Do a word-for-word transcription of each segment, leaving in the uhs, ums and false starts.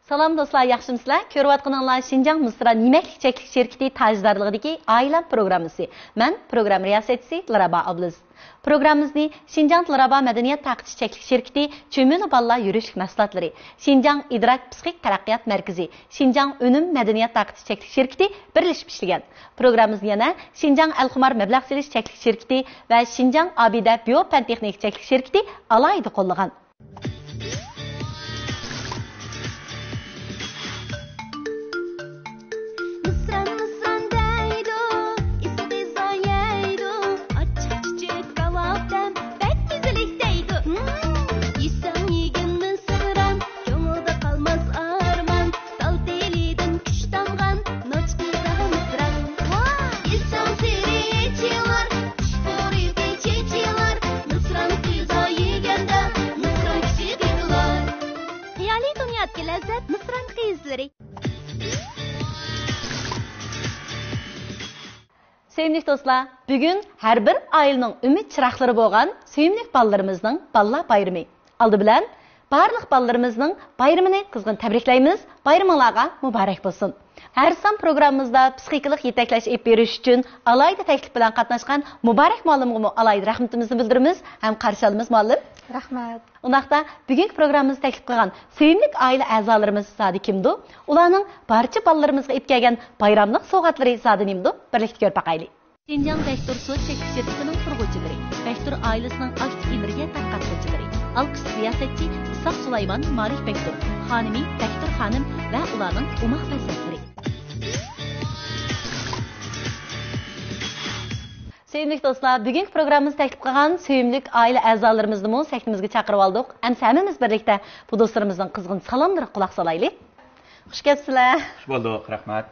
سالام دوستلار، ياخشىمۇسىلەر؟ كۆرۈۋاتقىنىڭلار شىنجاڭ مىسران يېمەكلىك چەكلىك شىركىتى تاجدارلىقىدىكى ئائىلەم پروگراممىسى. مەن پروگرامما رىياسەتچىسى دىلرەبا ئابلىز. پروگراممىمىزنى شىنجاڭ دىلرەبا مەدەنىيەت تارقىتىش چەكلىك شىركىتى، چۈمۈلە بالىلار يۈرۈشلۈك مەھسۇلاتلىرى، شىنجاڭ ئىدراك پسىخىك تەرەققىيات مەركىزى، شىنجاڭ ئۈنۈم مەدەنىيەت تارقىتىش چەكلىك شىركىتى بىرلىشىپ ئىشلىگەن. پروگراممىمىزنى يەنە شىنجاڭ ئەلخۇمار مەبلەغ سېلىش چەكلىك شىركىتى ۋە شىنجاڭ ئابىدە بىيو پەن تېخنىكا چەكلىك شىركىتى ئالاھىدە قوللىغان. مىسران، مىسران دەيدۇ، ئىسسىقىزا يەيدۇ، ئاچچىق چۈچۈك كاۋاپ دەم بەك مەززىلىك دەيدۇ. ھىم، يېسەڭ يېگىن مىسران، كۆڭۈلدە قالماس ئارمان، تال تېلىدىن كۈچ تامغان، ناچ قىزا مىسران. يېسەڭ سېرىچىلار، خۇشپۇرىقى چېچىلار، مىسران قىزا يېگەندە، مىسران كۈچى تېتىلار. خىيالىي دۇنيادىكى لەززەت مىسران قىزلىرى. سۆيۈملۈك دوستلار، بۈگۈن ھەر بىر ئائىلىنىڭ ئۈمىد چىراغلىرى بولغان سۆيۈملۈك بالىلىرىمىزنىڭ بالىلار بايرىمى. ئالدى بىلەن بارلىق بالىلىرىمىزنىڭ بايرىمىنى قىزغىن تەبرىكلەيمىز، بايرىمىڭلارغا مۇبارەك بولسۇن. ھەر سان پروگراممىمىزدا پسىخىكىلىق يېتەكلەش ئېلىپ بېرىش ئۈچۈن ئالاھىدە تەكلىپ بىلەن قاتناشقان مۇبارەك مۇئەللىمغىمۇ ئالاھىدە رەھمىتىمىزنى بىلدۈرىمىز ھەم قارشى ئالىمىز مۇئەللىم. رەھمەت. ئۇنداقتا بۈگۈنكى پروگراممىمىزدا تەكلىپ قىلغان سۆيۈملۈك ئائىلە ئەزالىرىمىز زادى كىمدۇ؟ ئۇلارنىڭ بارچە بالىلىرىمىزغا ئېلىپ كەلگەن بايراملىق سوۋغاتلىرى زادى نېمىدۇ؟ بىرلىكتە كۆرۈپ باقايلى. شىنجاڭ بەكتۇر سوت چەكلىك شىركىتىنىڭ قۇرغۇچىلىرى، بەكتۇر ئائىلىسىنىڭ ئاكتىپ ئېنېرگىيە تارقاتقۇچىلىرى، ئالقىش رىياسەتچى ئىسھاق سۇلايمان مالىك بەكتۇر، خانىمى بەكتۇر خانىم ۋە ئۇلارنىڭ ئوماق پەرزەنتلىرى. سۆيۈملۈك دوستلار، بۈگۈنكى پروگراممىمىزنى تەكلىپ قىلغان سۆيۈملۈك ئائىلە ئەزالىرىمىزنىمۇ سەھنىمىزگە چاقىرىۋالدۇق. ئەمسە ھەممىمىز بىرلىكتە بۇ دوستلىرىمىزنىڭ قىزغىن سالاملىرىغا قۇلاق سالايلى. خۇش كەپسىلەر. خۇش بولدۇق، رەھمەت.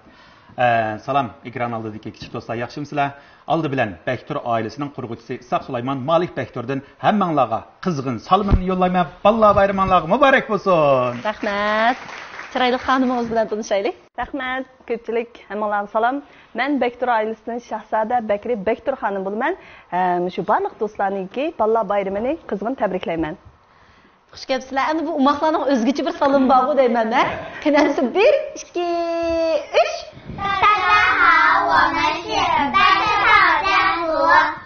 ئە، سالام، ئېكران ئالدىدىكى كىچىك دوستلار، ياخشىمۇسىلەر؟ ئالدى بىلەن بەكتۇر ئائىلىسىنىڭ قۇرغۇچىسى ئىسھاق سۇلايمان مالىك بەكتۇردىن ھەممەڭلارغا قىزغىن سالىمىمنى يوللايمەن. بالىلار بايرىمىڭلارغا مۇبارەك بولسۇن! رەھمەت. چىرايلىق خانىمىڭىز بىلەن تونۇشايلى. رەھمەت. كۆپچىلىك، ھەممىڭلارغا سالام. مەن بەكتۇر ئائىلىسىدىن شاھزادە بەكرى بەكتۇر خانىم بولىمەن. ھەم شۇ بارلىق دوستلارنىڭكى بالىلار بايرىمىنى قىزغىن تەبرىكلەيمەن. خۇش كەپسىلەر. ئەمدى بۇ ئوماقلارنىڭ ئۆزگىچە بىر سالىمى بارغۇ دەيمەن، ھە؟ قېنى ئەمسە بىر، ئىككى، ئۈچ. 大家好，我们是白色套江湖。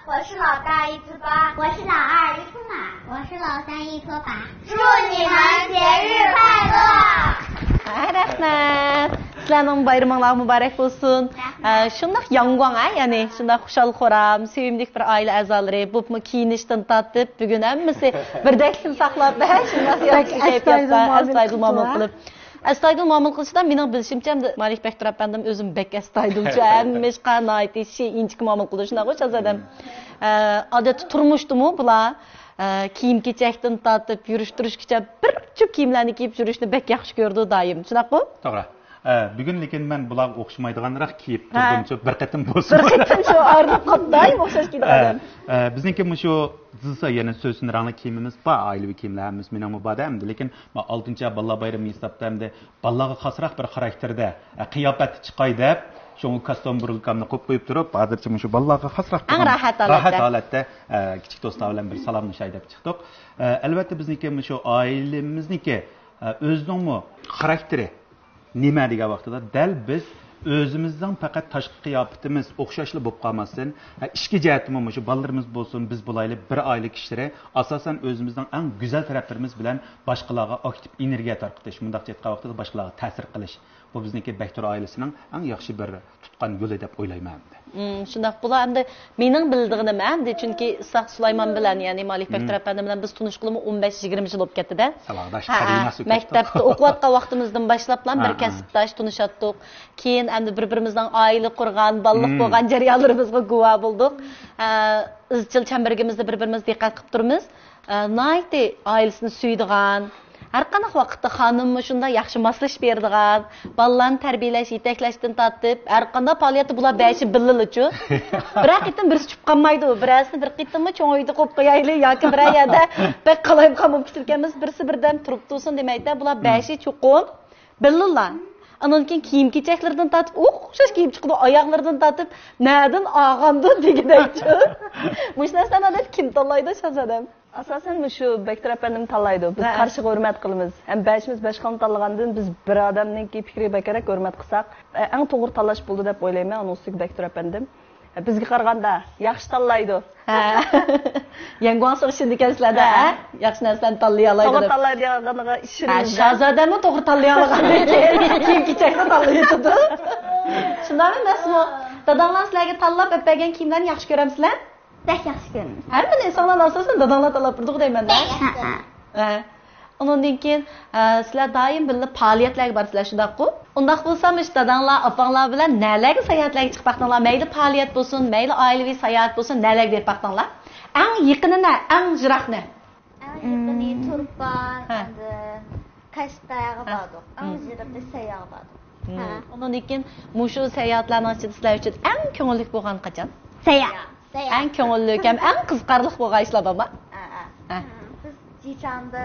我是老大一字八。我是老二一字马。我是老三一拖把。祝你们节日快乐！ ھە، رەھمەت. سىلەرنىڭ بايرىمىڭلار مۇبارەك بولسۇن. رەھمەت. ھە، شۇنداق ياڭگۇاڭ، ھە، يەنى شۇنداق خۇشال-خۇرام، سۆيۈملۈك بىر ئائىلە ئەزالىرى، بولۇپمۇ كىيىنىشتىن تارتىپ، بۈگۈن ھەممىسى بىردەكلىكنى ساقلاپ، ھە، شۇنداق ياخشى كەيپىياتتا، ئەستايىدىل مۇئامىلە قىلىپ. ئەستايىدىل مۇئامىلە قىلىشتا مېنىڭ بىلىشىمچە، ئەمدى مالىك بەكتۇر ئەپەندىم ئۆزىمۇ بەك ئەستايىدىلچۇ، ھەممە ئىشقا ناھايىتى شى-، ئىنچىكە مۇئامىلە قىلىدۇ، شۇنداقغۇ شاھزادەم؟ ئە، ئادەتتە تۇرمۇشتىمۇ بۇلار، ئە، كىيىم-كېچەكتىن تارتىپ يۈرۈش-تۇرۇشقىچە بىر جۈپ كىيىملەرنى كىيىپ يۈرۈشنى بەك ياخشى كۆرىدۇ دائىم، شۇنداققۇ؟ توغرا. ئە، بۈگۈن لېكىن مەن بۇلارغا ئوخشىمايدىغانراق كىيىپ ھە. تۇردۇمچۇ، بىر قېتىم بولسىمۇ. بىر قېتىم شۇ ئايرىلىپ قاپتۇ، ئوخشاش كىيىدىغان ئادەم. ئە، بىزنىڭكى مۇشۇ دېسە يەنە سۆسۈن رەڭلىك كىيىمىمىز بار، ئائىلىۋى كىيىملەر ھەممىسى مېنىڭمۇ بار-دە ئەمدى. لېكىن ما ئالتىنچى ئاي بالىلار بايرىمى ھېسابتا ئەمدى بالىلارغا خاسراق بىر خاراكتېردا، ئە، قىياپەتتە چىقاي دەپ، شۇڭا كاستيۇم بۇرۇلكامنى قويۇپ قويۇپ تۇرۇپ، ھازىرچە مۇشۇ بالىلارغا خاسراق ئەڭ راھەت ھالەتتە. راھەت ھالەتتە، ئە، كىچىك دوستلار بىلەن بىر سالاملىشاي دەپ چىقتۇق. ئە، ئەلۋەتتە بىزنىڭكى مۇشۇ ئائىلىمىزنىڭكى، ئە، ئۆزىنىڭمۇ خاراكتېرى نېمە دېگەن ۋاقتىدا، دەل بىز ئۆزىمىزنىڭ پەقەت تاشقى قىياپىتىمىز ئوخشاشلا بولۇپ قالماستىن، ھە، ئىچكى جەھەتتىمۇ مۇشۇ بالىلىرىمىز بولسۇن، بىز بولايلى، بىر ئائىلە كىشىلىرى ئاساسەن ئۆزىمىزنىڭ ئەڭ گۈزەل تەرەپلىرىمىز بىلەن باشقىلارغا ئاكتىپ ئېنېرگىيە تارقىتىش، مۇنداقچە ئېيتقان ۋاقتىدا باشقىلارغا تەسىر قىلىش. بۇ بىزنىڭكى بەكتۇر ئائىلىسىنىڭ ئەڭ ياخشى بىر تۇتقان يولى دەپ ئويلايمەن ئەمدى. مم، شۇنداق. بۇلار ئەمدى مېنىڭ بىلىدىغىنىم ئەمدى، چۈنكى ئىسھاق سۇلايمان بىلەن، يەنى مالىك بەكتۇر ئەپەندى بىلەن بىز تونۇشقىلىمۇ ئون بەش يىگىرمە يىل بولۇپ كەتتىدە. ساۋاقداش، ھە، قەدىمىي ھە. مەكتەپتە ئوقۇۋاتقان ۋاقتىمىزدىن باشلاپلا بىر ھە، ھە. كەسىپداش تونۇشاتتۇق. كېيىن ئەمدى بىر-بىرىمىزنىڭ ئائىلە قۇرغان، بالىلىق مم. بولغان جەريانلىرىمىزغا گۇۋاھ بولدۇق. ئە، ئىزچىل چەمبىرىكىمىزدە بىر-بىرىمىزگە دىققەت قىلىپ تۇرىمىز. ئە، ناھايىتى ئائىلىسىنى سۆيىدىغان، ھەرقانداق ۋاقىتتا خانىممۇ شۇنداق ياخشى ماسلىشىپ بېرىدىغان، بالىلارنى تەربىيەلەش، يېتەكلەشتىن تارتىپ، ھەرقانداق پائالىيەتتە بۇلار بەشى بىللىلىچۇ. بىرەر قېتىم بىرسى چۈشۈپ قالمايدۇ، بىرەرسىنى بىر قېتىممۇ چوڭ ئۆيدە قويۇپ قويايلى ياكى بىرەر يەردە بەك قالايمىقان بولۇپ كېتىدىكەنمىز، بىرسى بىردەم تۇرۇپ تۇرسۇن دېمەيدىدە، بۇلار بەشى چوقۇم بىللىلا. ئانان كېيىن كىيىم-كېچەكلىرىدىن تارتىپ، ئوخشاش كىيىپ چىقىدۇ، ئاياغلىرىدىن تارتىپ، نەدىن ئالغاندۇ دېگۈدەكچۇ. مۇشۇ نەرسىلەرنى ئادەتتە كىم تاللايدۇ، شاھزادەم؟ ئاساسەن مۇشۇ بەكتۇر ئەپەندىم تاللايدۇ. بىز ھە. قارشىغا ھۆرمەت قىلىمىز. ھەم بەشىمىز بەش خىلنى تاللىغاندىن بىز بىر ئادەمنىڭكى پىكرىگە بەكرەك ھۆرمەت قىلساق، ئە، ئەڭ توغرا تاللاش بولدى دەپ ئويلايمەن. ئۇنىڭ ئۈستىگە بەكتۇر ئەپەندىم، ئە، بىزگە قارىغاندا ياخشى تاللايدۇ. ھە. يەڭگۇاڭ سوغۇشىندىكەنسىلەردە، ھە. ھە؟ ياخشى نەرسىلەرنى تاللىيالايدۇ توغرا دەپ. تاللايدىغانلىقىغا ھە، ئىشىنىمىز. شاھزادەمۇ توغرا تاللىيالىغاندىن كېيىن كىيىم كېچەكنى تاللىۋېتىدۇ. شۇنداقمۇ ئەمەسمۇ؟ داداڭلار سىلەرگە تاللاپ ئەپ بەرگەن كىيىملەرنى ياخشى كۆرەمسىلەر؟ بەك ياخشى كۆرىمىز. ھەممىنى ئىنسانلارنى ئاساسەن داداڭلار تاللاپ بېرىدىغۇ دەيمەن-دە. ھە، ھە. ھە. ئۇنىڭدىن كېيىن، ئە، سىلەر دائىم بىللە پائالىيەتلەرگە بارىسىلەر، شۇنداققۇ؟ ئۇنداق بولسا، مۇشۇ داداڭلار، ئاپاڭلار بىلەن نەلەرگە ساياھەتلەرگە چىقىپ باقتىڭلار؟ مەيلى پائالىيەت بولسۇن، مەيلى ئائىلىۋى ساياھەت بولسۇن، نەلەرگە بېرىپ باقتىڭلار؟ ئەڭ يېقىنى نە، ئەڭ يىراقنى؟ ئەڭ يېقىنى مم. تۇرپان، ھە. ئاندىن قەشقەرگە ھە. باردۇق. ئەڭ مم. يىراقى سەيياغا باردۇق. مم. ھە. ئۇنىڭدىن كېيىن مۇشۇ سەيياھاتلارنىڭ ئىچىدە سىلەر ئۈچۈن ئەڭ كۆڭۈللۈك بولغان قاچان؟ سەيياھ. سەيياھ. ئەڭ كۆڭۈللۈك ھەم ئەڭ قىزىقارلىق بولغان ئىشلار بارمۇ؟ ھە، ھە. ھە. بىز جىچاڭدا،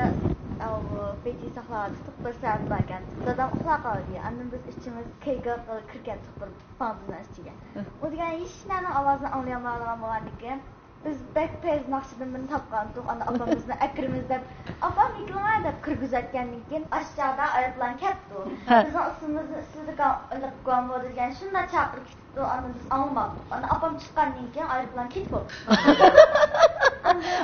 ئاۋۇ، بېيجىڭ ساقلاۋاتاتتۇق، بىر سائەت باركەن. دادام ئۇخلاپ قالدى. ئاندىن بىز ئۈچىمىز كەيگاققا كىرگەنتۇق بىر پاڭدىنىڭ ئىچىگە. ھە. ئۇ دېگەن ھېچ نەنىڭ ئاۋازىنى ئاڭلىيالمايدىغان بولغاندىكىن، بىز بەك پەيز ناخشىدىن بىرنى تاپقانتۇق، ئاندىن ئاپامىزنى ئەكىرىمىز دەپ، ئاپام يېكىلىڭە دەپ كىرگۈزەتكەندىن كېيىن، ئاشۇ چاغدا ئايروپىلان كەپتۇ. ھە. بىزنىڭ ئىسمىمىزنى ئىزدىدىكەن، ئىلىپ گۇاڭبو دېگەن شۇنداق چاقىرىپ كېتىپتۇ، ئاندىن بىز ئاڭلىماپتۇق. ئاندىن ئاپام چىققاندىن كېيىن ئايروپىلان كېتىپ بوپتۇ.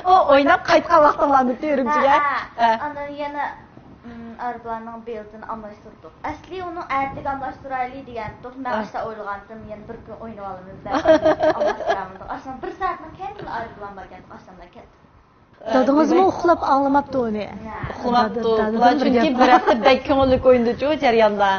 ئۇ ئويناپ قايتقان ۋاقتىڭلارمىتى ئۈرۈمچىگە؟ ھە، ھە. ھە. ئاندىن يەنە، ئم، ئايروپىلاننىڭ بېلىتىنى ئالماشتۇردۇق. ئەسلى ئۇنىڭ ئەتىگە ئالماشتۇرايلى دېگەنتۇق. مەن ھە. ئاشۇنداق ئويلىغانتىم، يەنە بىر كۈن ئوينىۋالىمىز دەپ ئالماشتۇرالمىدۇق. ئاشۇنداق بىر سائەتنىڭ كەينىلا ئايروپىلان باركەن، ئاشۇنداق كەتتۇق. دادىڭىزمۇ ئۇخلاپ ئاڭلىماپتۇ ئۇنى. ئۇخلىماپتۇ. دادا-، دادىدىن بۇلار بىر چۈنكى گەپ بىر ھەپتە بەك كۆڭۈللۈك ئوينىدىچۇ جەرياندا.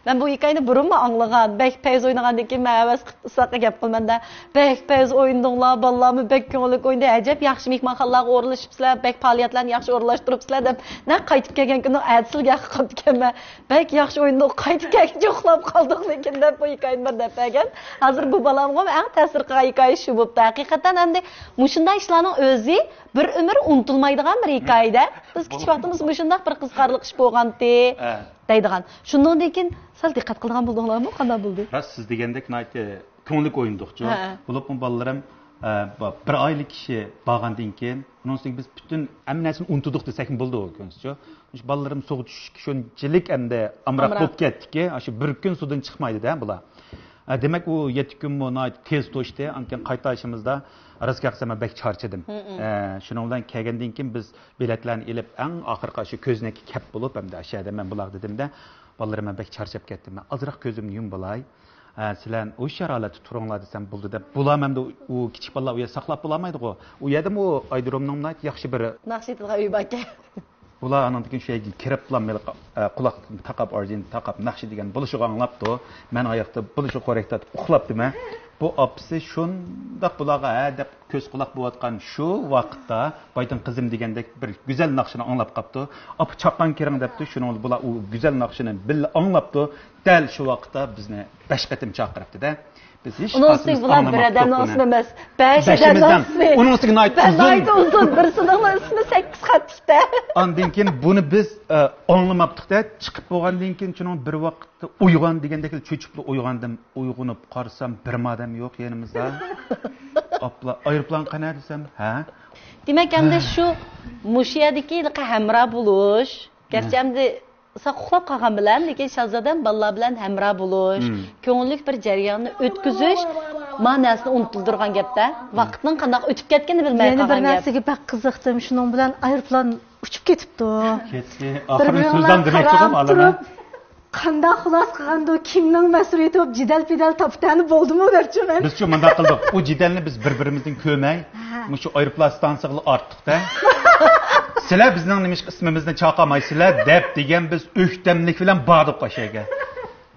مەن بۇ ھېكايىنى بۇرۇنمۇ ئاڭلىغان. بەك پەيز ئوينىغاندىن كېيىن مەن ھەۋەس قىلىپ ئۇزاققا گەپ قىلىمەن-دە. بەك پەيز ئوينىدىڭلار، بالىلارمۇ بەك كۆڭۈللۈك ئوينىدى. ئەجەب ياخشى مېھمانخانىلارغا ئورۇنلىشىپسىلەر، بەك پائالىيەتلەرنى ياخشى ئورۇنلاشتۇرۇپسىلەر دەپ، نەق قايتىپ كەلگەن كۈنى ئەتىسىلا گەپ قىلىپتىكەنمەن. بەك ياخشى ئوينىدۇق، قايتىپ كەلگۈچە ئۇخلاپ قالدۇق لېكىن دەپ بۇ ھېكايىنى بىر دەپ بەرگەن. ھازىر بۇ بالامغىمۇ ئەڭ تەسىر قىلغان ھېكايە شۇ بوپتۇ. ھەقىقەتەن ئەمدى مۇشۇنداق ئىشلارنىڭ ئۆزى بىر ئۆمۈر ئۇنتۇلمايدىغان بىر ھېكايىدە. بىز كىچىك ۋاقتىمىزدا مۇشۇنداق بىر قىزىقارلىق ئىش بولغانتى ھە. دەيدىغان. شۇنىڭدىن كېيىن سەل دىققەت قىلىدىغان بولدۇڭلارمۇ؟ قانداق بولدى؟ راست، سىز دېگەندەك ناھايىتى كۆڭۈللۈك ئوينىدۇقچۇ. ھە. بولۇپمۇ بالىلىرىم، ئە، ب-، بىر ئائىلە كىشى بارغاندىن كېيىن، ئۇنىڭ ئۈستىگە بىز پۈتۈن ھەممە نەرسىنى ئۇنتۇدۇق دېسەكمۇ بولىدۇ، كۆرىسىزچۇ. مۇشۇ بالىلىرىم سۇغا چۈشۈشكە شۇنچىلىك ئەمدى ئامراق ئامراق. بولۇپ كەتتىكى، ئاشۇ بىر كۈن سۇدىن چىقمايدۇ-دە بۇلار. ئە، دېمەك، ئۇ يەتتە كۈنمۇ ناھايىتى تېز توشتى. ئاندىن كېيىن قايتىشىمىزدا، راست گەپ قىلسام، مەن بەك چارچىدىم. مم. ئە، شۇنىڭ بىلەن كەلگەندىن كېيىن بىز بېلەتلەرنى ئېلىپ، ئەڭ ئاخىرقى شۇ كۆزنەككە كەپ بولۇپ، ئەمدى ئاشۇ يەردە مەن بۇلارغا دېدىم-دە، بالىلىرىم، مەن بەك چارچاپ كەتتىم، مەن ئازراق كۆزۈمنى يۇمۇپ بولاي. ئە، سىلەر ھوشيار ھالەتتە تۇرۇڭلار دېسەم، بولدى دەپ، بۇلار ئەمدى ئۇ كىچىك بالىلار ئۇ يەردە ساقلاپ بولالمايدىغۇ. ئۇ يەردىمۇ ئايرودرومنىڭ ناھايىتى ياخشى بىر ناخشا ئېيتىدىغان ئۆيى باركەن. بۇلار ئاندىن كېيىن شۇ يەرگە كىرىپلا، مېلى، ئە، قۇلاقلىقنى تاقاپ، ئايرودىن تاقاپ، ناخشا دېگەن بولۇشىغا ئاڭلاپتۇ. مەن ئاياقتا بولۇشىغا خورەك تارتىپ ئۇخلاپتىمەن. بۇ ئاپىسى شۇنداق بۇلارغا ھە دەپ كۆز قۇلاق بولۇۋاتقان شۇ ۋاقىتتا، بايدىن قىزىم دېگەندەك بىر گۈزەل ناخشىنى ئاڭلاپ قاپتۇ. ئاپا، چاققان كىرىڭ دەپتۇ. شۇنىڭ بىلەن بۇلار ئۇ گۈزەل ناخشىنى بىللە ئاڭلاپتۇ. دەل شۇ ۋاقىتتا بىزنى بەش قېتىم چاقىرىپتۇ-دە. بىز ھېچ ئۇنىڭ ئۈستىگە قايسىمىز بۇلار بىر ئاڭلىماپتۇق ئادەمنىڭ بۇنى. ئىسمى ئەمەس، بەش بەشىمىزدىن. ئادەمنىڭ ئىسمى. ئۇنىڭ ئۈستىگە ناھايىتى بەش ئۇزۇن. ناھايىتى ئۇزۇن، بىرسىنىڭ ئىسمى سەككىز خەتلىكتە. ئاندىن كېيىن بۇنى بىز، ئە، ئاڭلىماپتۇق-دە، چىقىپ بولغاندىن كېيىن شۇنىڭ بىر ۋاقىتتا ئويغان دېگەندەكلا چۆچۈپلا ئويغاندىم. ئويغىنىپ قارىسام، بىرمۇ ئادەم يوق يېنىمىزدا. ئاپلا، ئايروپىلان قەنە دېسەم، ھە؟ دېمەك، ئەمدى شۇ مۇشۇ يەردىكى ھەمراھ بولۇش، گەرچە ھە. ئەمدى ساق ئۇخلاپ قالغان بىلەن، لېكىن شاھزادەم بالىلار بىلەن ھەمراھ بولۇش، مم. كۆڭۈللۈك بىر جەرياننى ئۆتكۈزۈش، ما نەرسىنى ئۇنتۇلدۇرغان گەپتە. ۋاقىتنىڭ قانداق ئۆتۈپ كەتكىنىنى بىلمەي يەنە بىر قالغان گەپ. نەرسىگە بەك قىزىقتىم. شۇنىڭ بىلەن ئايروپىلان ئۇچۇپ كېتىپتۇ. كەتتى. بىر ئاخىرىنى بىرىڭلار سۆزلەم دېمەكچىغۇ قاراپ ئالىمەن. تۇرۇپ، قانداق خۇلاسە قىلغاندۇ، كىمنىڭ مەسئۇلىيىتى بولۇپ جېدەل پىدەل تاپا تەنە بولدىمۇ دەپچۇ مەن. بىزچۇ مۇنداق قىلدۇق. ئۇ جېدەلنى بىز بىر-بىرىمىزدىن كۆرمەي، ھە. مۇشۇ ئايروپىلان ئىستانسىسىغىلا ئارتتۇق-دە. سىلەر بىزنىڭ نېمىشقا ئىسمىمىزنى چاقالمايسىلەر دەپ دېگەن بىز ئۆكتەملىك بىلەن باردۇق ئاشۇ يەرگە.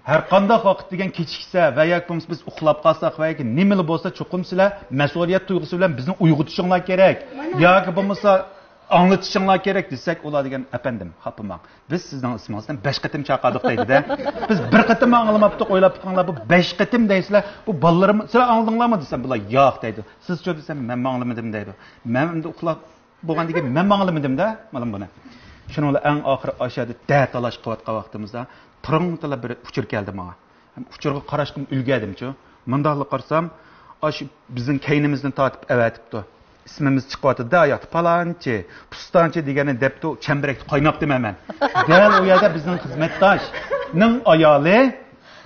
ھەر قانداق ۋاقىت دېگەن كېچىكسە ۋە ياكى بولمىسا بىز ئۇخلاپ قالساق ۋە ياكى نېمىلا بولسا، چوقۇم سىلەر مەسئۇلىيەت تۇيغۇسى بىلەن بىزنى ئويغىتىشىڭلار كېرەك. ياكى بولمىسا ئاڭلىتىشىڭلار كېرەك دېسەك، ئۇلار دېگەن، ئەپەندىم، خاپىماڭ. بىز سىزنىڭ ئىسمىڭىزدىن بەش قېتىم چاقىردۇق دەيدۇ-دە. بىز بىر قېتىممۇ ئاڭلىماپتۇق، ئويلاپ بېقىڭلار، بۇ بەش قېتىم دەيسىلەر، بۇ بالىلىرىمۇ، سىلەر ئاڭلىدىڭلارمۇ دېسەم، بۇلار ياق دەيدۇ. سىزچۇ دېسەم، مەنمۇ ئاڭلىمىدىم دەيدۇ. مەن ئەمدى ئۇخلاپ بولغاندىن كېيىن مەنمۇ ئاڭلىمىدىم-دە، مانا بۇنى. شۇنىڭ بىلەن ئەڭ ئاخىرى ئاشۇ يەردە دە تالاش قىلىۋاتقان ۋاقتىمىزدا تىرىڭ-تىلا بىر ئۇچۇر كەلدى ماڭا. ھەم ئۇچۇرغا قاراشقىمۇ ئۈلگەردىمچۇ. مۇنداقلا قارىسام، ئاشۇ بىزنىڭ كەينىمىزدىن تارتىپ ئەۋەتىپتۇ. ئىسمىمىز چىقىۋاتىدۇ-دە، ئاياقتا پالانچى، پۇستانچى دېگەننى دەپتۇ، چەمبىرەكتە قايناپتىمەن مەن. دەل ئۇ يەردە بىزنىڭ خىزمەتداشنىڭ ئايالى،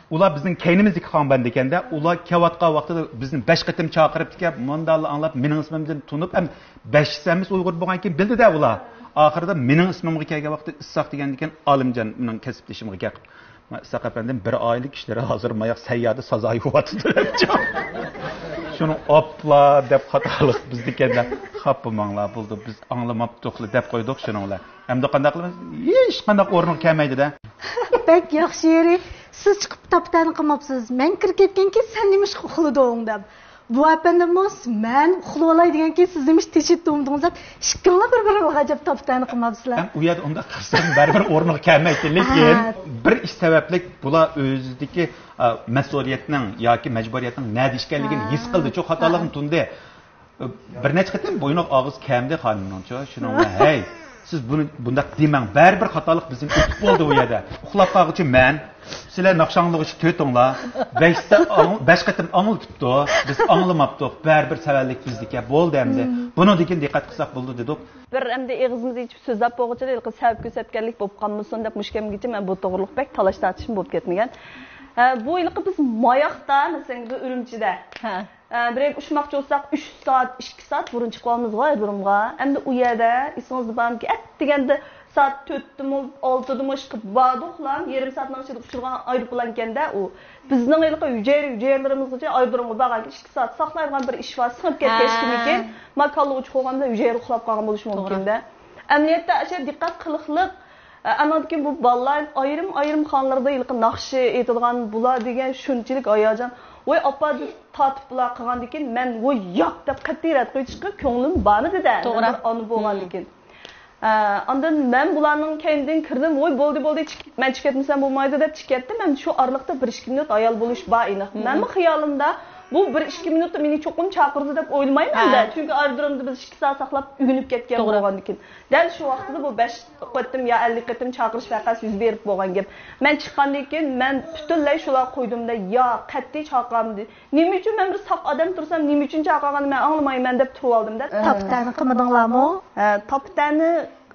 ئۇلار بىزنىڭ كەينىمىزدىكى خانىۋاندىكەن-دە، ئۇلار كېلىۋاتقان ۋاقتىدا بىزنى بەش قېتىم چاقىرىپتىكەن، مۇنداقلا ئاڭلاپ، مېنىڭ ئىسمىمدىن تونۇپ، ھەم بەشىسى ھەممىسى ئۇيغۇر بولغانكىن بىلدى-دە ئۇلار. ئاخىرىدا مېنىڭ ئىسمىمغا كەلگەن ۋاقتىدا ئىسھاق دېگەندىكىن، ئالىمجان مېنىڭ كەسىپدىشىمغا گەپ قىلىپ، ئىسھاق ئەپەندىم، بىر ئائىلە كىشىلىرى ھازىر ماياق سەييادە سازا يۇۋاتىدۇ دەپچۇ. شۇنىڭ ئاپلا دەپ خاتالىق بىزدىكەن-دە. خاپا بولماڭلار، بولدى، بىز ئاڭلىماپتۇقلا دەپ قويدۇق شۇنىڭ بىلەن. ئەمدى قانداق قىلىمىز؟ ھېچقانداق ئورنىغا كەلمەيدۇ-دە. بەك ياخشى يېرى، سىز چىقىپ تاپا-تەنە قىلماپسىز. مەن كىرىپ كەتكەنكىن سەن نېمىشقا ئۇخلىدىڭ دەپ. بۇ ئەپەندىمۇ، مەن ئۇخلىۋالاي دېگەنكىن سىز نېمىشقا تېشىپ تۇرمىدىڭىز دەپ، ئىككىڭلار بىر-بىرىڭلارغا ئەجەب تاپا-تەنە قىلماپسىلەر. ھەم ئۇ يەردە ئۇنداق قىلسام بەرىبىر ئورنىغا كەلمەيتتى، لېكىن ھە. بىر ئىش سەۋەبلىك بۇلار ئۆزىدىكى، ئا، مەسئۇلىيەتنىڭ ياكى مەجبۇرىيەتنىڭ نەدە ئىكەنلىكىنى ھە. ھېس قىلدى. چوق خاتالىقنى ھە. تونۇدى. بىر نەچچە قېتىم بوينىغا ئاغزى كەمدى خانىمنىڭچۇ. شۇنىڭ بىلەن، ھەي، سىز بۇنى بۇنداق دېمەڭ، بەرىبىر خاتالىق بىزدىن ئۆتۈپ بولدى ئۇ يەردە. ئۇخلاپ قالغۇچى مەن، سىلەر ناخشا ئاڭلىغۇچى تۆتۈڭلار، بەشتە ئاڭ-، بەش قېتىم ئاڭلىتىپتۇ، بىز ئاڭلىماپتۇق، بەرىبىر سەۋەنلىك بىزدىكى، بولدى ئەمدى. بۇنىڭدىن كېيىن دىققەت قىلساق بولدى دېدۇق. بىر ئەمدى ئېغىزىمىزنى ئېچىپ سۆزلەپ بولغۇچىلا ھېلىقى سەۋەب كۆرسەتكەنلىك بولۇپ قالمىسۇن دەپ مۇشۇ كەمگىچە مەن بۇ توغرىلىق بەك تالاش تارتىشىم بولۇپ كەتمىگەن. ھە، بۇ ھېلىقى بىز ماياقتا، مەسىلەن، بىر ئۈرۈمچىدە. ھە. ئە، بىر يەرگە ئۇچماقچى بولساق، ئۈچ سائەت، ئىككى سائەت بۇرۇن چىقىۋالىمىزغۇ ئايرودرومغا. ئەمدى ئۇ يەردە ئېسىڭىزدە بارمىكىن، ئەتىگەندە سائەت تۆتتىمۇ، ئالتىدىمۇ ئىشقىپ باردۇقلا، يېرىم سائەتنىڭ ئىچىدە ئۇچىدىغان ئايروپىلانكەندە ئۇ. بىزنىڭ ھېلىقى ھۈجەيرە، ھۈجەيرىلىرىمىزغىچە ئايرودرومغا بارغانكەن ئىككى سائەت ساقلايدىغان بىر ئىش بار، سىڭىپ كەتكەچكىمىكىن، ھە. ما كاللا ئوچۇق بولغاندا ھۈجەيرە ئۇخلاپ قالغان بولۇشى توغرا. مۇمكىن-دە. ئەمەلىيەتتە ئاشۇ دىققەت قىلىقلىق، ئە، ئانىڭدىن كېيىن بۇ بالىلار ئايرىم-ئايرىم خانىلاردا ھېلىقى ناخشا ئېيتىدىغان بۇلار دېگەن شۇنچىلىك ھاياجان. ۋاي ئاپا دەپ تارتىپ بۇلار قىلغاندىن كېيىن مەن ۋاي ياق دەپ قەتئىي رەت قويۇشقا كۆڭلۈم بارمىدى-دە، توغرا. مەن بىر ئانا بولغاندىن كېيىن. ئە، ئاندىن مەن بۇلارنىڭ كەينىدىن كىردىم، ۋاي بولدى، بولدى، چىق-، مەن چىقىپ كەتمىسەم بولمايدۇ دەپ چىقىپ كەتتىم. ئەمدى شۇ ئارىلىقتا بىر ئىككى مىنۇت ھايال بولۇش بار ئېنىق. مەنمۇ خىيالىمدا بۇ بىر ئىككى مىنۇتتا مېنى چوقۇم چاقىرىدۇ دەپ ئويلىمايمەن-دە. ھە. چۈنكى ئايرودرومدا بىز ئىككى سائەت ساقلاپ ئۆگىنىپ كەتكەن توغرا. بولغاندىن كېيىن. دەل شۇ ۋاقىتتا بۇ بەش قېتىم يا ئەللىك قېتىم چاقىرىش ۋەقەسى يۈز بېرىپ بولغان گەپ. مەن چىققاندىن كېيىن مەن پۈتۈنلەي شۇلارغا قويدۇم-دە، ياق، قەتئىي چاقىرمىدى. نېمە ئۈچۈن مەن بىر ساق ئادەم تۇرسام، نېمە ئۈچۈن چاقىرغاننى مەن ئاڭلىمايمەن دەپ تۇرۇۋالدىم-دە. تاپا-تەنە قىلمىدىڭلارمۇ؟ ھە، تاپا-تەنە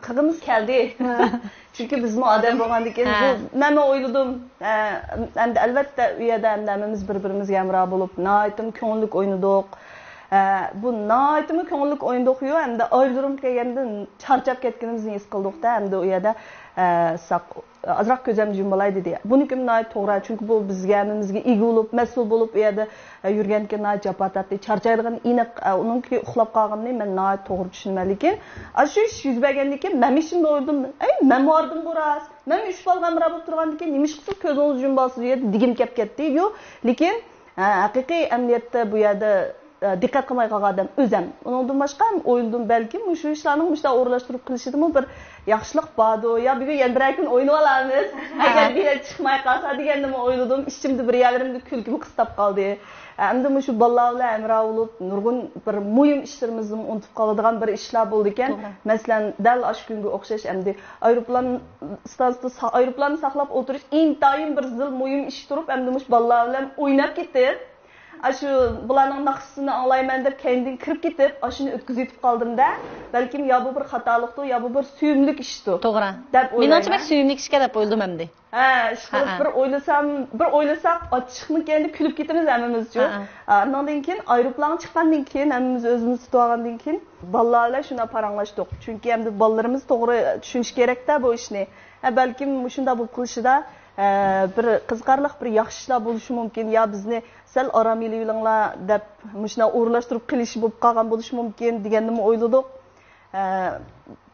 قىلغۇمىز كەلدى. چۈنكى بىزمۇ ئادەم بولغاندىن كېيىن، ھە. بۇ، مەنمۇ ئويلىدىم. ھە، ئەمدى ئەلۋەتتە ئۇ يەردە ئەمدى ھەممىمىز بىر-بىرىمىزگە ھەمراھ بولۇپ، ناھايىتىمۇ كۆڭۈللۈك ئوينىدۇق. ھە، بۇ ناھايىتىمۇ كۆڭۈللۈك ئوينىدۇق-يۇ، ئەمدى ئايرودرومغا كەلگەندىن چارچاپ كەتكىنىمىزنى ھېس قىلدۇق-دە، ئەمدى ئۇ يەردە، ھە، ساق ئازراق كۆزۈمنى يۇمۇۋالاي دېدى. بۇنىڭكى ناھايىتى توغرا، چۈنكى بۇ بىزگە ھەممىمىزگە ئىگە بولۇپ، مەسئۇل بولۇپ، ئۇ يەردە، ئە، يۈرگەندىكىن ناھايىتى جاپا تارتتى، چارچايدىغىنى ئېنىق. ئە، ئۇنىڭكى ئۇخلاپ قالغىنىنى مەن ناھايىتى توغرا چۈشىنىمەن. لېكىن، ئاشۇ ئىش يۈز بەرگەندىن كېيىن مەن ئىشىمدە ئويلىدىم، ئەي، مەنمۇ ئايرودرومدا بىراز، مەنمۇ ئۈچ بالىغا ھەمراھ بولۇپ تۇرغاندىن كېيىن نېمىشقا سىز كۆزىڭىزنى يۇمۇۋالىسىز؟ ئۇ يەردە دېگۈم كەپ كەتتى. يو، لېكىن، ھە، ھەقىقىي ئەمەلىيەتتە بۇ يەردە، ئە، دىققەت قىلماي قالغان ئادەم ئۆزەم. ئۇنىڭدىن باشقا ئويلىدىم، بەلكىم مۇشۇ ئىشلارنىڭ مۇشۇنداق ئورۇنلاشتۇرۇپ قىلىشىدىمۇ بىر ياخشىلىق باردۇ، يا بۈگۈن يەنە بىرەر كۈن ئوينىۋالارمىز. ئەگەر بىلەت چىقماي قالسا دېگەندىمۇ ئويلىدىم. ئىچىمدە بىر يەرلىرىمدە كۈلكىمۇ قىستاپ قالدى. ئەمدى مۇشۇ بالىلار بىلەن ھەمراھ بولۇپ، نۇرغۇن بىر مۇھىم ئىشلىرىمىزنى ئۇنتۇپ قالىدىغان بىر ئىشلار بولىدىكەن. توغرا. مەسىلەن، دەل ئاشۇ كۈنگە ئوخشاش ئەمدى ئايروپىلان ئىستانسىسىدا سا-، ئايروپىلاننى ساقلاپ ئولتۇرۇش ئىنتايىن بىر زىل مۇھىم ئىش تۇرۇپ، ئەمدى مۇشۇ بالىلار بىلەن ئويناپ كېتىپ، ئاشۇ بۇلارنىڭ ناخشىسىنى ئاڭلايمەن دەپ كەينىدىن كىرىپ كېتىپ، ئاشۇنى ئۆتكۈزۈۋېتىپ قالدىم-دە، بەلكىم يا بۇ بىر خاتالىقتۇ، يا بۇ بىر سۆيۈملۈك ئىشتۇ، توغرا، دەپ مېنىڭچە ئويلايمەن. بەك سۆيۈملۈك ئىشكەن دەپ ئويلىدىم ئەمدى. ھە، ئىشقىلىپ ھەئە. بىر ئويلىسام، بىر ئويلىساق، ئاچچىقنىڭ كەينىدە كۈلۈپ كېتىمىز ھەممىمىزچۇ. ھەئە. ئا، ئاندىن كېيىن ئايروپىلانغا چىققاندىن كېيىن، ھەممىمىز ئۆزىمىزنى تۇتۇۋالغاندىن كېيىن، بالىلار بىلەن شۇنداق پاراڭلاشتۇق. چۈنكى ئەمدى بالىلىرىمىز توغرا چۈشىنىشى كېرەكتە بۇ ئىشنى. ھە، بەلكىم مۇشۇنداق بولۇپ قېلىشىدا، ئە، بىر قىزىقارلىق، بىر ياخشى ئىشلار بولۇشى مۇمكىن، يا بىزنى سەل ئارام ئېلىۋېلىڭلار دەپ مۇشۇنداق ئورۇنلاشتۇرۇپ قېلىشى بولۇپ قالغان بولۇشى مۇمكىن دېگەننىمۇ ئويلىدۇق. ئە،